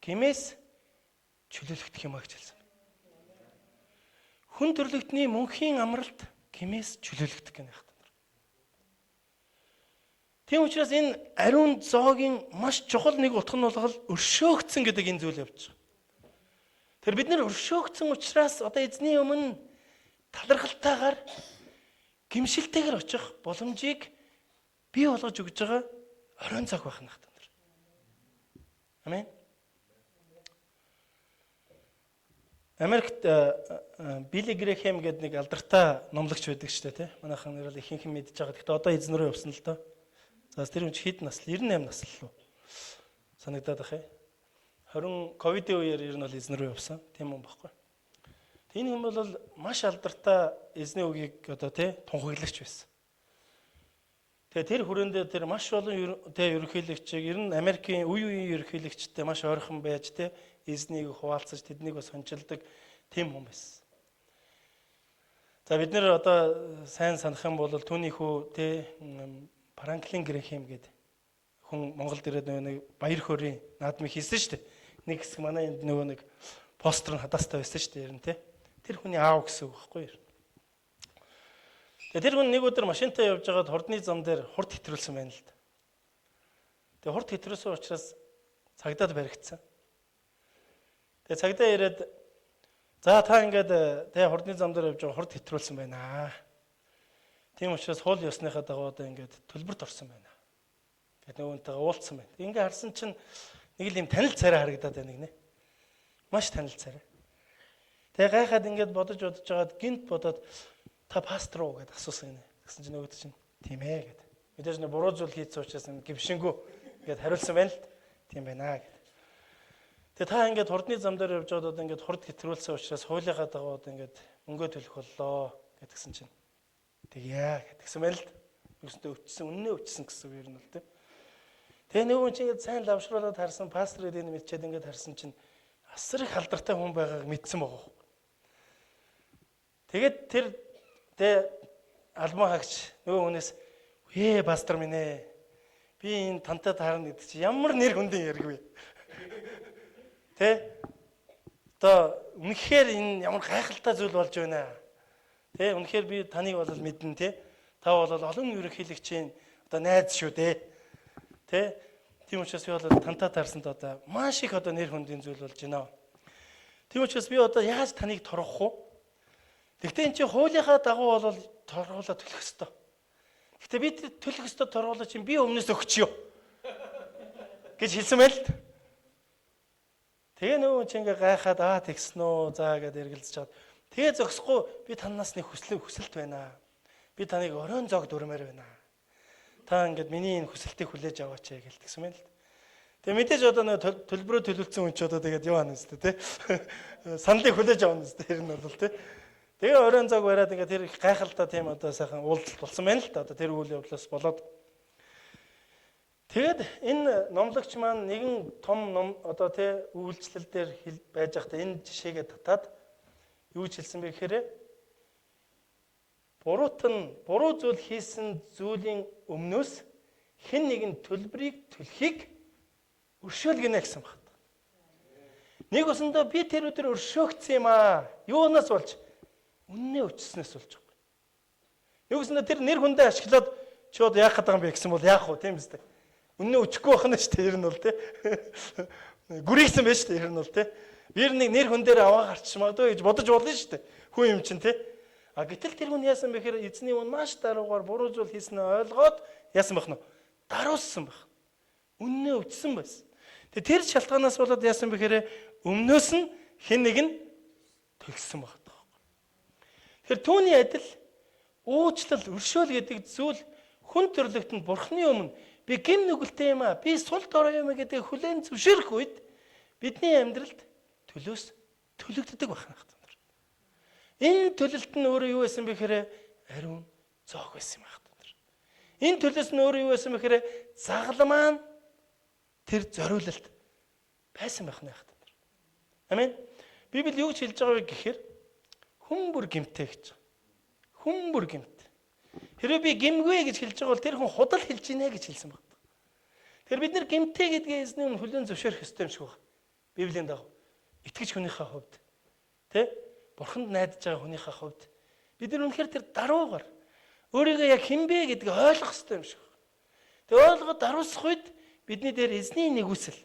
гэмээс чөлөөлөгдөх юм а гэж хэлсэн. Хүн төрлөختний мөнхийн амралт гэмээс чөлөөлөгдөх гэнэ хатан. Тийм учраас энэ ариун зоогийн маш чухал нэг утга нь бол өршөөгдсөн гэдэг энэ зүйл явж байгаа. Тэр бид нэр өршөөгдсөн учраас одоо эзний өмнө талархалтайгаар гимшилтэйгээр очих боломжийг бий болгож өгж байгаа оройн цаг байх нь хатан. Амен. Америкт Билли Грэхэм гэдэг нэг алдартай номлогч байдаг шүү дээ, тий. Манайхан нэр л ихэнх нь мэдж байгаа. Гэхдээ одоо эзэн рүү явсан л доо. За тэр хүн чи хэд нас? 98 нас л уу? Санагдаад ах юм. 20 ковидын үеэр ер нь бол эзэн рүү явсан. Тийм юм баггүй. Энэ хүн бол маш алдартай эзний үгийг одоо тий тунхаглагч байсан. Тэгээ тэр хүрээндээ тэр маш олон тий ерөнхийлөгчийг ер нь Америкийн үе үеийн ерөнхийлөгчтэй маш ойрхон байж тий эзнийг хуваалцаж тэднийг бас хончилдог тийм хүн байсан. За бид нэр одоо сайн санах юм бол түүний хүү тий Франклин Грэхэм гэдэг хүн Монголд ирээд нөгөө нэг баяр хөөрийн наадмыг хийсэн шүү дээ. Нэг хэсэг манай энд нөгөө нэг постэр нь хадаастай байсан шүү дээ ер нь тий. Тэр хүний аав гэсэн үг байхгүй юу? Тэгээ тэр хүн нэг өдөр машинтай явж байгаад хурдны зам дээр хурд хэтрүүлсэн байна л да. Тэгээ хурд хэтрүүлсэн учраас цагдаад баригдсан. Тэгээ цагдаа ирээд за та ингээд тэгээ хурдны зам дээр явж байгаа хурд хэтрүүлсэн байна. Тийм учраас хууль ёсныхаа дагуу одоо ингээд төлбөрт орсон байна. Тэгээд нөгөөнтэйгээ уулзсан байна. Ингээ харсан чинь нэг л юм танил царай харагдаад байна гинэ. Маш танил царай. Тэгээ гайхаад ингээд бодож байгаад гинт бодоод та пастор уу гэдээ асуусан гинэ. Тэгсэн чинь нөгөөд чинь тийм ээ гэд. Мэдээж нэг буруу зүйл хийсэн учраас гівшингүү ингээд хариулсан байна л тийм байна гэд. Тэгээ та ингээд хурдны зам дээр явж байгаад одоо ингээд хурд хэтрүүлсэн учраас хуулийнхаа дагуу одоо ингээд мөнгө төлөх боллоо гэдгсэн чинь тэгье гэдгсэн байна л. Юусонтой өвчсөн, үннээ өвчсөн гэсэн үг юм л дээ. Тэгээ нөгөө чинь ингээд сайн лавшруулаад харсан пастор гэдэг нь мэдчихэд ингээд харсан чинь асар их алдартай хүн байгааг мэдсэн байгаа. Тэгээд тэр тэ алмаа хагч нөгөө хүнээс ээ пастор минь ээ би энэ тантай таарна гэдэг чи ямар нэр хүндийн яриг вэ? Тэ? Одоо үнэхээр энэ ямар гайхалтай зүйл болж байна. Тэ? Үнэхээр би таныг бол мэднэ тэ. Та бол олон ерөнхийлөгчийн одоо найз шүү дээ. Тэ? Тийм учраас би бол тантай таарсанд одоо маш их одоо нэр хүндийн зүйл болж байна. Тийм учраас би одоо яаж таныг торгох вэ? Гэхдээ эн чинь хуулийнхаа дагуу бол торгуулаа төлөх ёстой. Гэхдээ би төлөх ёстой торгуулаа чинь би өмнөөс өгчөө гэж хэлсэн байл л. Тэгээ нөгөө чинь ингээ гайхаад аа тэгсэн үү за гэдээ эргэлзэж чад. Тэгээ зогсохгүй би танаас нэг хүсэлт байна. Би таныг оройн зог дүрмээр байна. Та ингээд миний энэ хүсэлтийг хүлээж аваач гэж тэгсэн байна л. Тэгээ мэдээж одоо нэг төлбөрөө төлөвлөсөн хүн ч одоо тэгээд юу аана зү тэ. Саналыг хүлээж авна зү тэр нь бол тэ. Тэгээ оройн зог бариад ингээд тэр их гайхалтай тийм одоо сайхан уулзалт болсон байна л да. Одоо тэр үйл явдлаас болоод тэгээд энэ номлогч маань нэгэн том ном одоо тэ үйлчлэл дээр байж байхдаа энэ жишээгээ татаад юу ч хэлсэн бэ гэхээр буруу зүйл хийсэн зүйлийн өмнөөс хэн нэгэн төлбөрийг төлөхийг өршөөл гинэ гэсэн байна. Нэг усандаа би тэр өдөр өршөөгдсөн юм аа. Юунаас болж? Үннээ өчснөөс болж байгаа. Нэг усандаа тэр нэр хүндээ ашиглаад чи одоо яах гэдэг юм бэ гэсэн бол яах вэ тийм үстэй. Үннээ өчөхгүй байх нь шүү дээ ер нь бол тий. Гүрийгсэн байж шүү дээ ер нь бол тий. Би нэг нэр хүн дээр аваа гарч магадгүй гэж бодож болно шүү дээ. Хүн юм чинь тий. А гэтэл тэр хүн яасан бэ гэхээр эзний үн маш даруугаар буруу зүйл хийснээ ойлгоод яасан байх нь? Даруулсан байх. Үннээ өчсөн байсан. Тэгээ тэр шалтгаанаас болоод яасан бэ гэхээр өмнөөс нь хэн нэг нь төлсөн байх. Тэгэхээр түүний адил уучлал, өршөөл гэдэг зүйл хүн төрлөختөнд Бурхны өмнө би гим нүгэлтэй юм аа, би сул дорой юм гэдэг хүлээн зөвшөөрөх үед бидний амьдралд төлөөс төлөгддөг байх нь. Энэ төлөлт нь өөрөө юу байсан бэ гэхээр ариун зоог байсан юм байна. Энэ төлөөс нь өөрөө юу байсан бэ гэхээр загалмаа нь тэр зориулалт байсан байх нь. Амен. Библи юу гэж хэлж байгаа вэ гэхээр хүн бүр гэмтэй гэж. Хүн бүр гэмт. Хэрвээ би гэмгүй гэж хэлж байгаа бол тэр хүн худал хэлж гинэ гэж хэлсэн байна. Тэгэхээр бид нэр гэмтэй гэдгээ эзний өмнө хүлээн зөвшөөрөх ёстой юм шиг байна. Библийн дагуу итгэж хүнийхээ хувьд тэ Бурханд найдаж байгаа хүнийхээ хувьд бид нар үнэхээр тэр даруугаар өөрийгөө яг хэн бэ гэдгийг ойлгох ёстой юм шиг байна. Тэгээ ойлгоод даруусах үед бидний дээр эзний нэгүсэл,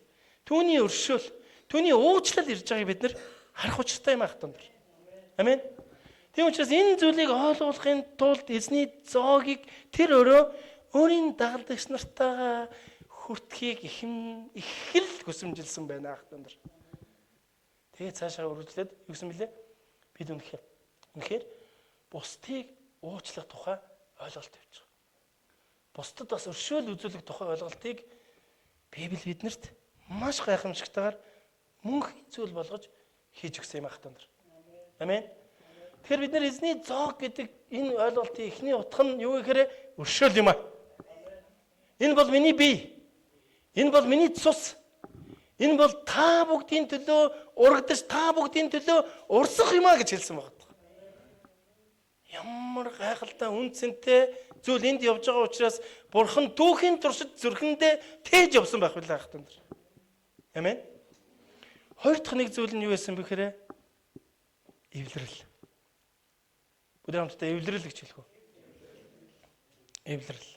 түүний өршөөл, түүний уучлал ирж байгааг бид нар харах учиртай юм ахтан. Амен. Тийм учраас энэ зүйлийг ойлгуулахын тулд эзний зоогийг тэр өөрөө өөрийн дагалдагч нартайгаа хүртэхийг их л хүсэмжилсэн байна ахтан. Тэгээ цаашаа үргэлжлээд юу гэсэн бэлээ? Бид үнэхээр бусдыг уучлах тухай ойлголт тавьж байгаа. Бусдад бас өршөөл үзүүлэх тухай ойлголтыг Библи биднэрт маш гайхамшигтайгаар мөнхийн зүйл болгож хийж өгсөн юм ахтан. Амен. Тэгэхээр бид нар эзний зоог гэдэг энэ ойлголтын эхний утга нь юу гэхээр өршөөл юм аа. Энэ бол миний бие. Энэ бол миний цус. Энэ бол та бүгдийн төлөө урагдаж, та бүгдийн төлөө урсах юм а гэж хэлсэн байна. Ямар гайхалтай үн цэнтэй зүйл энд явж байгаа учраас Бурхан түүхийн туршид зүрхэндээ тээж явсан байх билээ ахтан. Амен. Хоёр дахь нэг зүйл нь юу байсан бэ гэхээр эвлэрэл. Бид хамтдаа эвлэрэл гэж хэлэх үү? Эвлэрэл.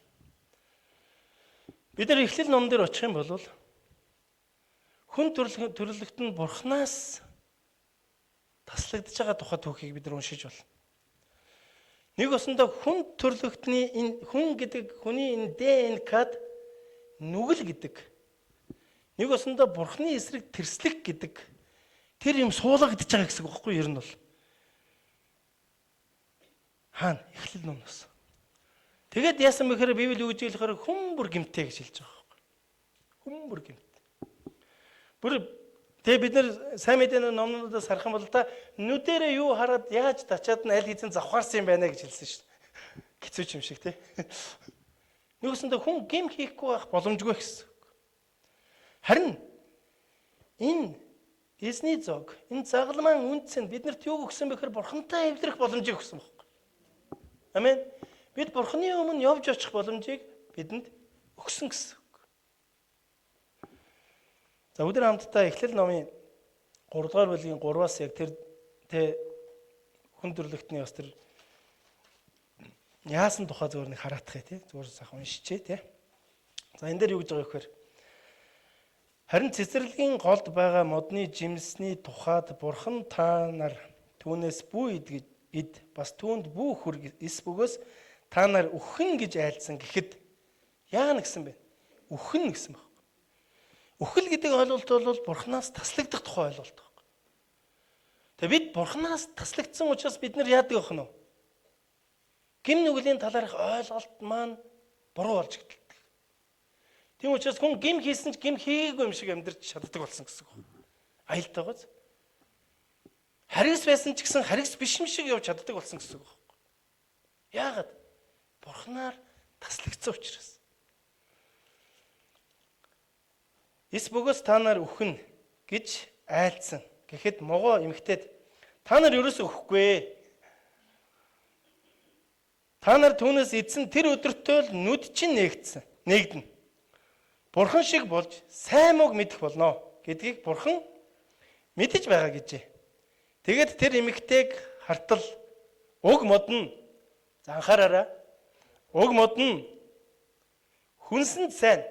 Бид нар Эхлэл номон дээр очих юм бол хүн төрлөخت нь Бурханаас таслагдж байгаа тухай түүхийг бид нар уншиж байна. Нэг осондоо хүн төрлөختний энэ хүн гэдэг хүний энэ ДНК-д нүгэл гэдэг. Нэг осондоо Бурханы эсрэг тэрслэг гэдэг тэр юм суулгагдж байгаа гэсэн үг байхгүй юу ер нь бол. Хаана? Эхлэл номноос. Тэгээд яасан бэ гэхээр Библи юу гэж хэлэхээр хүн бүр гэмтэй гэж хэлж байгаа байхгүй. Хүн бүр гэмтэй. Бүр тэгээ бид нэр сайн мэдээний номнуудаас харах юм бол та нүдэрээ юу хараад яаж тачаад нь аль хэзээ завхаарсан юм байна гэж хэлсэн шүү дээ. Хэцүү юм шиг тий. Нүгсэндээ хүн гим хийхгүй байх боломжгүй гэсэн. Харин энэ эзний зог, энэ загалмайн үнц нь биднэрт юу өгсөн бэ гэхээр бурхантай эвлэрэх боломжийг өгсөн байхгүй. Амен. Бид бурханы өмнө явж очих боломжийг бидэнд өгсөн гэсэн. За өдөр хамтдаа Эхлэл номын 3 дугаар бүлгийн 3-аас яг тэр тэ хүн төрлөختний бас тэр яасан тухай зүгээр нэг хараатах тий. Зүгээр сайхан уншичээ тий. За энэ дээр юу гэж байгаа вэ гэхээр харин цэцэрлэгийн голд байгаа модны жимсний тухайд бурхан та нар түүнээс бүү ид эд бас түүнд бүү хүр эс бөгөөс та нар үхэн гэж айлдсан гэхэд яана гэсэн бэ? Үхэн гэсэн баг. Үхэл гэдэг ойлголт бол бурханаас таслагдах тухай ойлголт баг. Тэгээ бид Бурханаас таслагдсан учраас бид нар яадаг вэ нөө? Гим нүглийн талаарх ойлголт маань буруу болж эхэлдэг. Тийм учраас хүн гим хийсэн ч гим хийгээгүй юм шиг амьдарч чаддаг болсон гэсэн үг. Аялтайгооз. Харгас байсан ч гэсэн харгас биш юм шиг явж чаддаг болсон гэсэн үг. Яагаад? Бурханаар таслагдсан учраас. Эс бөгөөс та нар үхэн гэж айлдсан. Гэхэд могоо эмэгтэйд та нар ерөөсөө үхэхгүй. Та нар түүнээс эдсэн тэр өдөртөө л нүд чинь нээгдсэн. Нээгдэнэ. Бурхан шиг болж сайн мууг мэдэх болно гэдгийг Бурхан мэдэж байгаа гэжээ. Тэгээд тэр эмэгтэйг хартал уг мод нь за анхаараарай. Уг мод нь хүнсэнд сайн.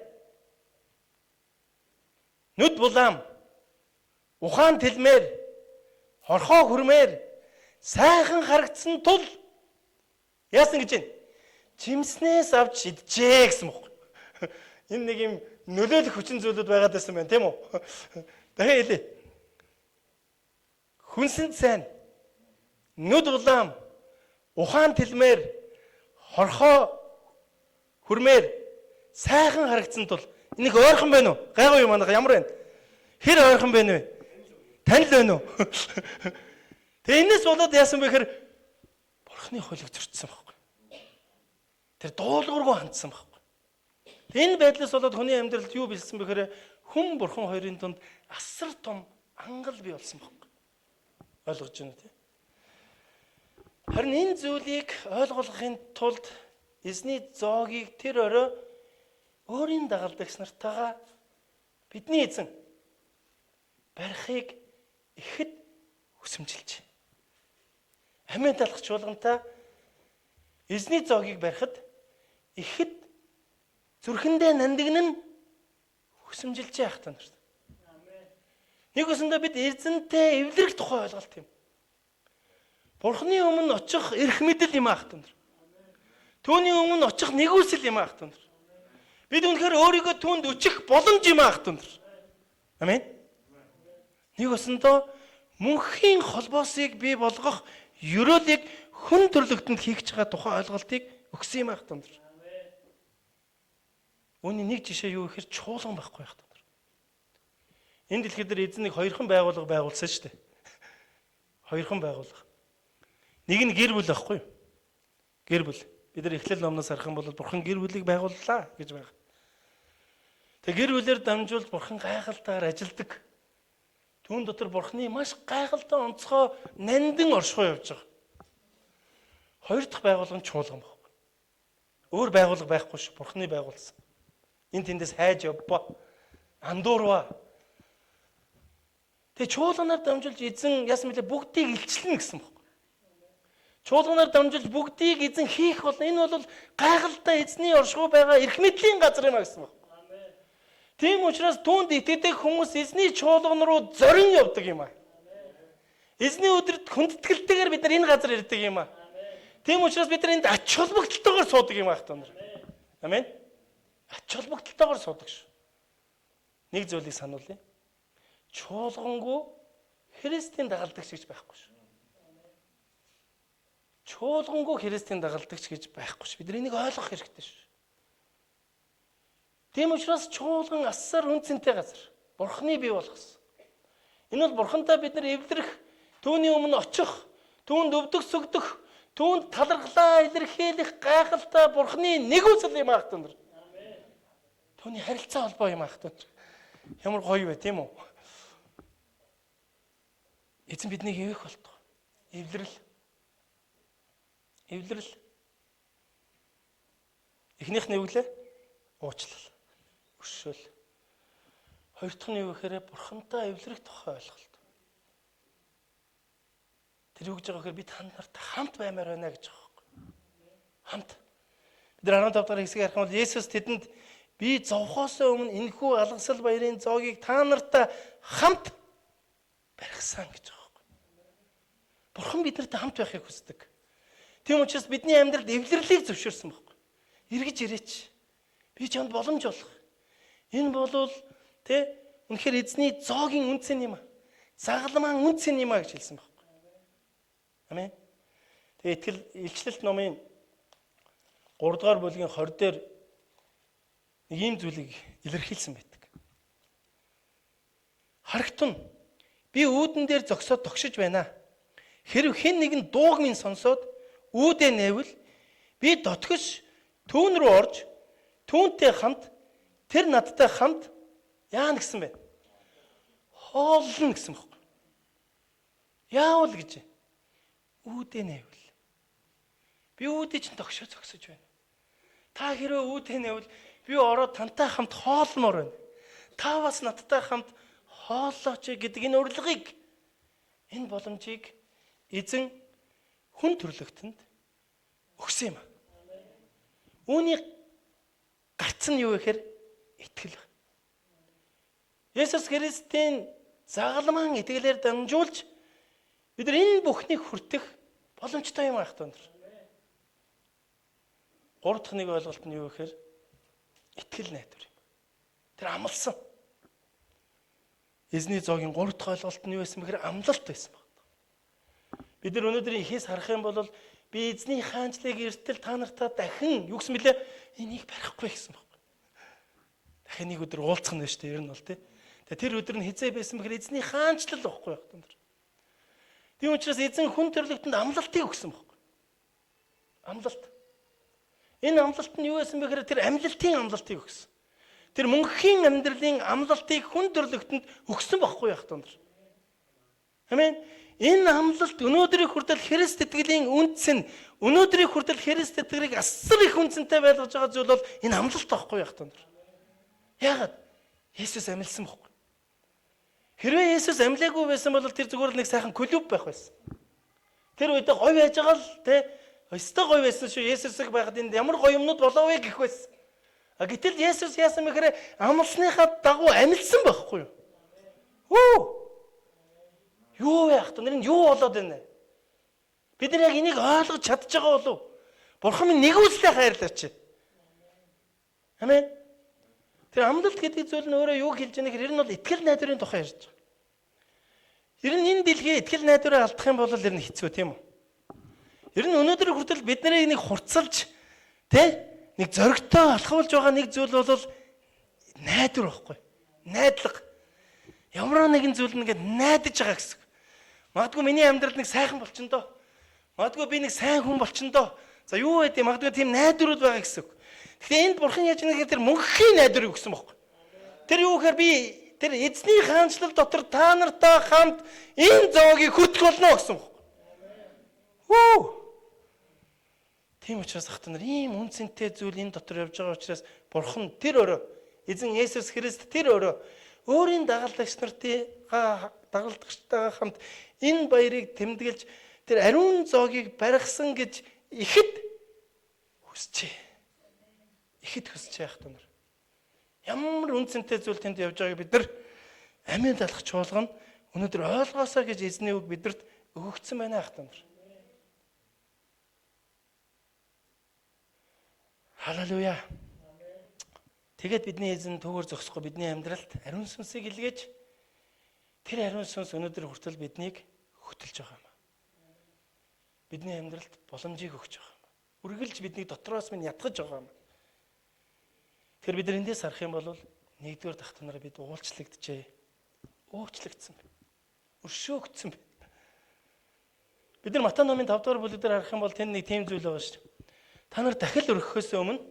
Нүд булаам, ухаан тэлмээр, хорхоо хүрмээр сайхан харагдсан тул яасан гэж байна? Жимснээс авч иджээ гэсэн бохоо. Энэ нэг юм нөлөөлөх хүчин зүйлүүд байгаад байсан байна, тийм үү? Дахиад хэлье. Хүнсэнд сайн, нүд улаам, ухаан тэлмээр, хорхоо хүрмээр сайхан харагдсан тул энэ их ойрхон байна уу? Гайгүй юм манайх ямар байна? Хэр ойрхон байна вэ? Танил байна уу? Тэгээ энэс болоод яасан бэ гэхээр Бурхны хуулийг зөрчсөн байхгүй. Тэр дуулуургүй хандсан байхгүй. Энэ байдлаас болоод хүний амьдралд юу бэлсэн бэ гэхээр хүн бурхан хоёрын дунд асар том ангал бий болсон байхгүй. Ойлгож байна уу те? Харин энэ зүйлийг ойлгохын тулд эзний зоогийг тэр орой өөрийн дагалдагч нартайгаа бидний эзэн барихыг ихэд хүсэмжилж. Амийн талах чуулгантай эзний зоогийг барихад ихэд зүрхэндээ нандинан хүсэмжилж яах та нарт. Нэг үсэндээ бид эзэнтэй эвлэрэх тухай ойлголт юм. Бурхны өмнө очих эрх мэдэл юм аах та нар. Түүний өмнө очих нэгүсэл юм аах та нар. Бид үнэхээр өөрийгөө түүнд өчих боломж юм аах та нар. Амен. Нэг үсэндээ мөнхийн холбоосыг бий болгох ёроолыг хүн төрлөختөнд хийх гэж байгаа тухай ойлголтыг өгсөн юм аах та нар. Үүний нэг жишээ юу гэхээр чуулган байхгүй байх та нар. Энэ дэлхий дээр эзэн нэг хоёрхан байгууллага байгуулсан шүү дээ. Хоёрхан байгууллага. Нэг нь гэр бүл байхгүй юу? Гэр бүл. Бид нар Эхлэл номноос харах юм бол Бурхан гэр бүлийг байгууллаа гэж байгаа. Тэгээ гэр бүлээр дамжуулж Бурхан гайхалтайгаар ажилдаг. Түүн дотор Бурханы маш гайхалтай онцгой нандин оршихуй явж байгаа. Хоёр дахь байгууллага нь чуулган байхгүй. Өөр байгууллага байхгүй шүү. Бурханы байгуулсан. Энэ тэндээс хайж явбаа. Андуурваа. Тэгээ чуулганаар дамжуулж эзэн яасан бэлээ бүгдийг илчлэнэ гэсэн баг. Чуулганаар дамжуулж бүгдийг эзэн хийх болно. Энэ бол гайхалтай эзний оршихуй байгаа эрх мэдлийн газар юм а гэсэн баг. Тийм учраас түүнд итгэдэг хүмүүс эзний чуулган руу зорин явдаг юм а. Эзний өдрөд хүндэтгэлтэйгээр бид нар энэ газар ирдэг юм а. Тийм учраас бид нар энд ач холбогдолтойгоор суудаг юм аах та нар. Амен. Ач холбогдолтойгоор суудаг шүү. Нэг зүйлийг сануулъя. Чуулгангүй Христийн дагалдагч гэж байхгүй шүү. Чуулгангүй Христийн дагалдагч гэж байхгүй шүү. Бид нар энийг ойлгох хэрэгтэй шүү. Тийм учраас чуулган асар үнцэнтэй газар. Бурхны бий болгосон. Энэ бол Бурхантай бид нар эвлэрэх, түүний өмнө очих, түүнд өвдөх сүгдэх, түүнд талархлаа илэрхийлэх гайхалтай Бурхны нэгүсэл юм аах та нар. Түүний харилцаа холбоо юм аах та нар. Ямар гоё вэ, тийм үү? Эзэн биднийг эвэх болтгоо. Эвлэрэл. Эвлэрэл. Эхнийх нь юу гэлээ? Уучлал. Өршөөл. Хоёр дахь нь юу гэхээр Бурхантай эвлэрэх тухай ойлголт. Тэр юу гэж байгаа гэхээр би та нартай хамт баймаар байна гэж байгаа байхгүй. Хамт. Бид нар 15 дахь хэсгийг харах юм бол Есүс тэдэнд би зовхоос өмнө энэхүү алгасал баярын зоогийг та нартай хамт барихсан гэж байгаа байхгүй. Бурхан биднэртэй хамт байхыг хүсдэг. Тийм учраас бидний амьдралд эвлэрлийг зөвшөөрсөн байхгүй. Эргэж ирээч. Би чамд боломж олох. Энэ бол тэ үнэхээр эзний зоогийн үнцэн юм а. Загалмаан үнцэн юм а гэж хэлсэн байхгүй. Амен. Тэгээ итгэл илчлэлт номын 3 дугаар бүлгийн 20 дээр нэг ийм зүйлийг илэрхийлсэн байдаг. Харагтун би үүдэн дээр зогсоод тогшиж байна. Хэрв хэн нэгэн дууг минь сонсоод үүдээ нээвэл би дотгош түүн рүү орж түүнтэй хамт тэр надтай хамт яана гэсэн бэ? Хооллоно гэсэн бохоо. Яавал гэж үүдээ нээвэл би үүдээ чинь тогшоо зогсож байна. Та хэрвээ үүдээ нээвэл би ороод тантай хамт хоолмоор байна. Та бас надтай хамт хооллооч гэдэг энэ урилгыг, энэ боломжийг эзэн хүн төрлөختөнд өгсөн юм. Үүний гарц нь юу гэхээр итгэл. Есүс Христийн загалмаан итгэлээр дамжуулж бид нар энэ бүхнийг хүртэх боломжтой юм аах тундар. Гурав дахь нэг ойлголт нь юу гэхээр итгэл найдвар юм. Тэр амласан. Эзний зоогийн гурав дахь ойлголт нь юу байсан бэхээр амлалт байсан баг. Бид нар өнөөдөр ихээс харах юм бол би эзний хаанчлыг эртэл та нартаа дахин юу гэсэн бэлээ? Энийг барихгүй гэсэн баг. Дахин нэг өдөр уулзах нь шүү дээ ер нь бол тий. Тэгээ тэр өдөр нь хизээ байсан бэхээр эзний хаанчлал байхгүй байх тун. Тийм учраас эзэн хүн төрлөختөнд амлалтыг өгсөн баг. Амлалт. Энэ амлалт нь юу байсан бэхээр тэр амьлалтын амлалтыг өгсөн. Тэр мөнхийн амьдралын амлалтыг хүн төрлөختөнд өгсөн байхгүй яах тун. Амен. Энэ амлалт өнөөдрийн хүртэл Христ итгэлийн үндэс нь, өнөөдрийн хүртэл Христ итгэлийг асар их үнцэнтэй байлгаж байгаа зүйл бол энэ амлалт байхгүй яах тун. Яагаад? Есүс амилсан байхгүй. Хэрвээ Есүс амлаагүй байсан бол тэр зүгээр л нэг сайхан клуб байх байсан. Тэр үед гоё байж байгаа л тэ өстой гоё байсан шүү. Есүсийг байхад энд ямар гоё юмнууд болов вэ гэх байсан. А гэтэл Есүс яасан бэхээр амлсныхаа дагуу амилсан байхгүй юу? Хүү! Юу вэ ах нар, энэ юу болоод байна вэ? Бид нар яг энийг ойлгож чадж байгаа болов уу? Бурхан минь нэгүслээ хайрлаач. Амен. Тэр амлалт гэдэг зүйл нь өөрөө юу хэлж байгаа нэхэр ер нь бол итгэл найдварын тухай ярьж байгаа. Ер нь энэ дэлхий итгэл найдвараа алдах юм бол ер нь хэцүү тийм үү? Ер нь өнөөдөр хүртэл бидний нэг хурцлж тэ нэг зоригтой алхавлж байгаа нэг зүйл бол найдвар байхгүй. Найдлага. Ямар нэгэн зүйл нэгэд найдаж байгаа гэсэн. Магадгүй миний амьдрал нэг сайхан болчин доо. Магадгүй би нэг сайн хүн болчин доо. За юу вэ? Магадгүй тийм найдварууд байгаа гэсэн. Тэгэхээр энд бурхан яаж нэгээр тэр мөнхийн найдварыг өгсөн байхгүй. Тэр юу гэхээр би тэр эзний хаанчлал дотор та нартай хамт энэ зоогийг хүртэх болно гэсэн байхгүй. Хүү. Тийм учраас ах нар ийм үнцэнтэй зүйл энэ дотор явж байгаа учраас бурхан тэр өрөө эзэн Есүс Христ тэр өрөө өөрийн дагалдагч нартыгаа дагалдагчтайгаа хамт энэ баярыг тэмдэглэж тэр ариун зоогийг баригсан гэж ихэд хүсчээ. Ихэд хүсчээ ах нар. Ямар үнцэнтэй зүйл тэнд явж байгааг бид нар амийн далах чуулган өнөөдөр ойлгоосоо гэж эзний үг бидэрт өгөгдсөн байна ах нар. Халелуя. Тэгээд бидний эзэн түүгээр зогсохгүй бидний амьдралд ариун сүнсийг илгээж тэр ариун сүнс өнөөдөр хүртэл биднийг хөтөлж байгаа юм. Бидний амьдралд боломжийг өгч байгаа юм. Үргэлж биднийг дотроос минь ятгаж байгаа юм. Тэгэхээр бид эндээс харах юм бол нэгдүгээр дахтанараа бид уулчлагдчихэ. Уучлагдсан. Өршөөгдсөн. Бид нар Матай номын 5 дугаар бүлэг дээр харах юм бол тэнд нэг тийм зүйл байгаа шүү дээ. Та нар дахил өргөхөөс өмнө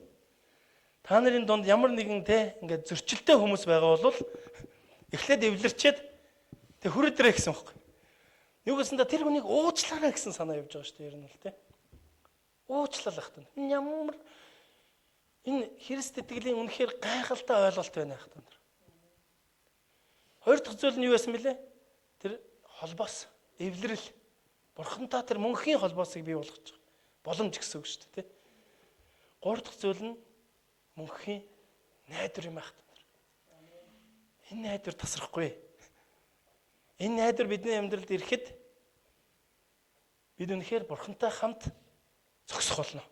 та нарын дунд ямар нэгэн те ингээд зөрчилтэй хүмүүс байгаа бол эхлээд эвлэрчээд тэг хүрээдрээ гэсэн юм байна. Юу гэсэн та тэр хүнийг уучлаарай гэсэн санаа явж байгаа шүү дээ ер нь бол те. Уучлал ах тань. Энэ ямар энэ Христ итгэлийн үнэхээр гайхалтай ойлголт байна ах тань. Хоёр дахь зүйл нь юу байсан бэлээ? Тэр холбоос, эвлэрэл. Бурхантай тэр мөнхийн холбоосыг бий болгож байгаа. Боломж гэсэн үг шүү дээ, тэ. Гурав дахь зүйл нь мөнхийн найдвар юм ах. Энэ найдвар тасрахгүй. Энэ найдвар бидний амьдралд ирэхэд бид үнэхээр бурхантай хамт зогсох болно.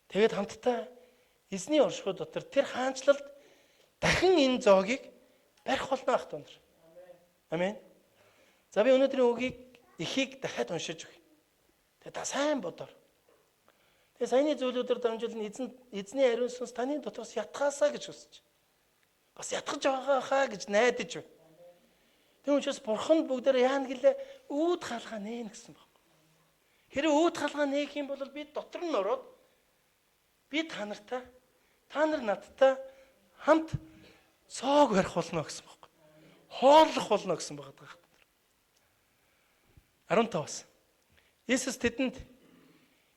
Тэгээд хамтдаа эзний оршихуй дотор тэр хаанчлалд дахин энэ зоогийг барих болно ах дундар. Амен. За би өнөөдрийн үгийг Эхийг дахиад уншиж өгье. Тэгээ та сайн бодоор. Тэгээ саяны зүйлүүдээр дамжуулан эзний ариун сүнс таны дотроос ятгаасаа гэж хүсэж. Бас ятгах байгаа хаа гэж найдаж байна. Тийм учраас Бурханд бүгдээр яана гэлээ үүд хаалгаа нээн гэсэн баг. Хэрэв үүд хаалгаа нээх юм бол би дотор нь ороод би та нартай, та нар надтай хамт цоог барих болно гэсэн баг. Хооллох болно гэсэн байгаа. 15-аас. Есүс тэдэнд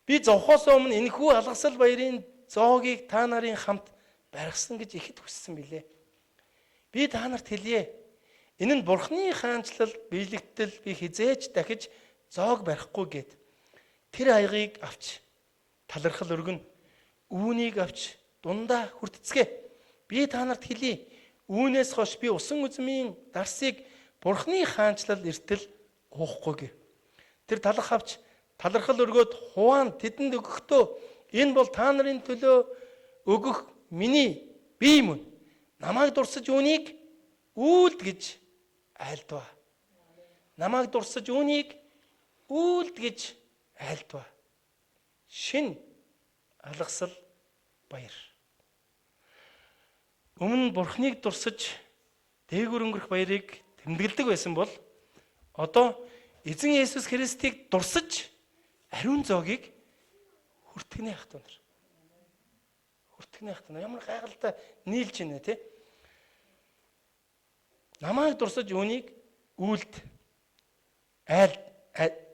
би зовхоос өмнө энэхүү алгасал баярын зоогийг та нарын хамт баргасан гэж ихэд хүссэн билээ. Би та нарт хэлье. Энэ нь Бурхны хаанчлал биелэгдэл би хизээж дахиж зоог барихгүй гэд. Тэр аягийг авч талархал өргөн, үүнийг авч дундаа хүртцгээ. Би та нарт хэлье. Үүнээс хойш би усан үзмийн дарсыг Бурхны хаанчлал эртэл уухгүй гэв. Тэр талах авч талархал өргөөд хуваан тэдэнд өгөхдөө энэ бол та нарын төлөө өгөх миний бие мөн. Намайг дурсаж үүнийг үйлд гэж айлдва. Намайг дурсаж үүнийг үйлд гэж айлдва. Шин алгасал баяр. Өмнө Бурхныг дурсаж дээгүр өнгөрөх баярыг тэмдэглэдэг байсан бол одоо Эзэн Есүс Христийг дурсаж ариун зоогийг хүртгэнэ ах дүү нар. Хүртгэнэ ах дүү нар. Ямар гайхалтай нийлж байна те. Намайг дурсаж үүнийг үйлд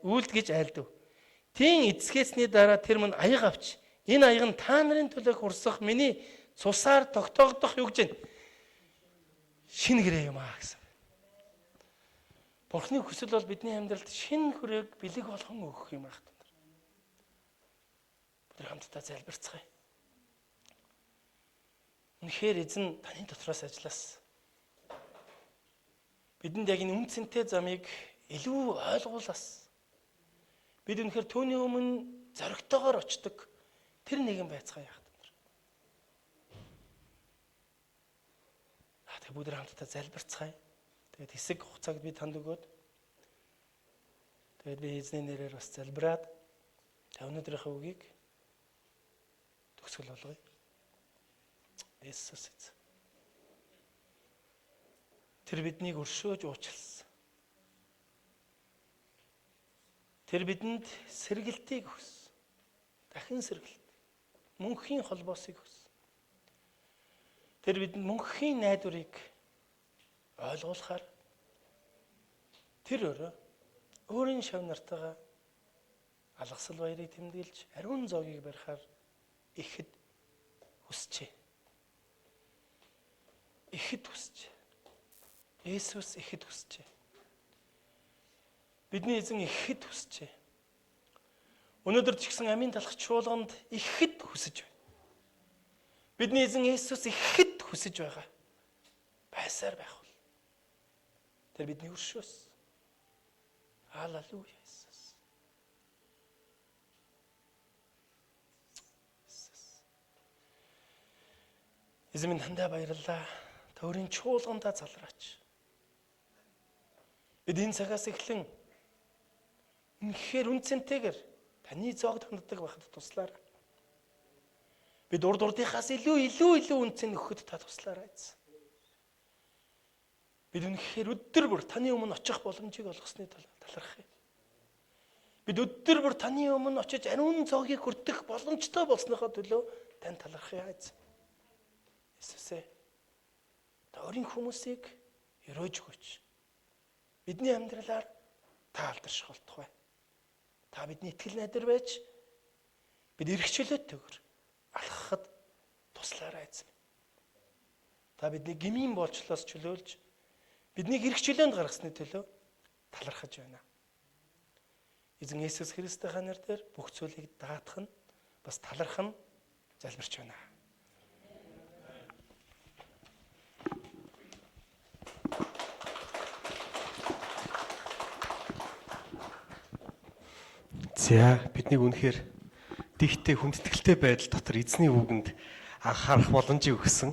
үйлд гэж айлдав. Тийм эцгээсний дараа тэр мөн аяг авч энэ аяг нь та нарын төлөөх урсах миний цусаар тогтоогдох юу гэж шинэ гэрээ юм аа гэсэн. Бурхны хүсэл бол бидний амьдралд шинэ хүрээг бэлэг болгон өгөх юм аа. Бид хамтдаа залбирцгаая. Үнэхээр эзэн таны дотроос ажиллаас. Бидэнд яг энэ үнцэнтэй замыг илүү ойлгуулаас. Бид үнэхээр түүний өмнө зоригтойгоор очдог тэр нэгэн байцгаая яах вэ? Тэгээ бүгд хамтдаа залбирцгаая. Тэгээд хэсэг хугацааг би танд өгөөд тэгээд би эзний нэрээр бас залбираад өнөөдрийнхөө үгийг төгсгөл болгоё. Есүс эзэн. Тэр биднийг өршөөж уучлсан. Тэр бидэнд сэргэлтийг өгсөн. Дахин сэргэлт. Мөнхийн холбоосыг өгсөн. Тэр бидэнд мөнхийн найдварыг ойлгуулахаар тэр өөрөө өөрийн шав нартайгаа алгасал баярыг тэмдэглэж ариун зоогийг барихаар ихэд хүсжээ. Ихэд хүсжээ. Есүс ихэд хүсжээ. Бидний эзэн ихэд хүсжээ. Өнөөдөр ч гэсэн амийн талах чуулганд ихэд хүсэж байна. Бидний эзэн Есүс ихэд хүсэж байгаа. Байсаар байх бол. Тэр бидний өршөөс. Аллилуйя Есүс. Есүс. Эзэн минь тандаа баярлалаа. Та өөрийн чуулгандаа залраач. Бид энэ цагаас эхлэн үнэхээр үнцэнтэйгээр таны зоогд ханддаг байхад туслаарай. Бид урд урдынхаас илүү илүү илүү үнцэн өгөхөд та туслаарай эзэн. Бид үнэхээр өдөр бүр таны өмнө очих боломжийг олгосны талархах юм. Бид өдөр бүр таны өмнө очиж ариун зоогийг хүртэх боломжтой болсныхоо төлөө тань талархъя эзэн. Есүсээ, та өөрийн хүмүүсийг өрөөж өгөөч. Бидний амьдралаар та алдарших болтугай. Та бидний итгэл найдвар байж бид эрх чөлөөтэйгээр алхахад туслаарай эзэн. Та бидний гмийн боолчлоос чөлөөлж биднийг эрх чөлөөнд гаргасны төлөө талархаж байна. Эзэн Есүс Христийн нэрээр бүх зүйлийг даатах нь бас талархах нь залбирч байна. За биднийг үнэхээр дихтэй хүндэтгэлтэй байдал дотор эзний үгэнд Анхаарах боломжийг өгсөн.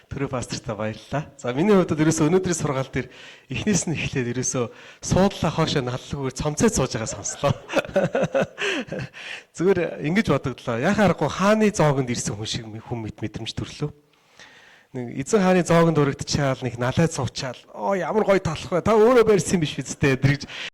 Төрөө пастортай баярлалаа. За, миний хувьд ерөөсөө өнөөдрийн сургаал дээр эхнээс нь эхлээд ерөөсөө суудлаа хоошоо наллаггүйгээр цомцоод сууж байгаа сонслоо. Зүгээр ингэж бодогдлоо. Яхаа аргагүй хааны зоогонд ирсэн хүн шиг хүн мэт мэдрэмж төрлөө. Нэг эзэн хааны зоогонд өрөгдчихаал нэг налайд суучаал. Оо, ямар гоё талах вэ? Та өөрөө барьсан юм биш үсттэй гэж.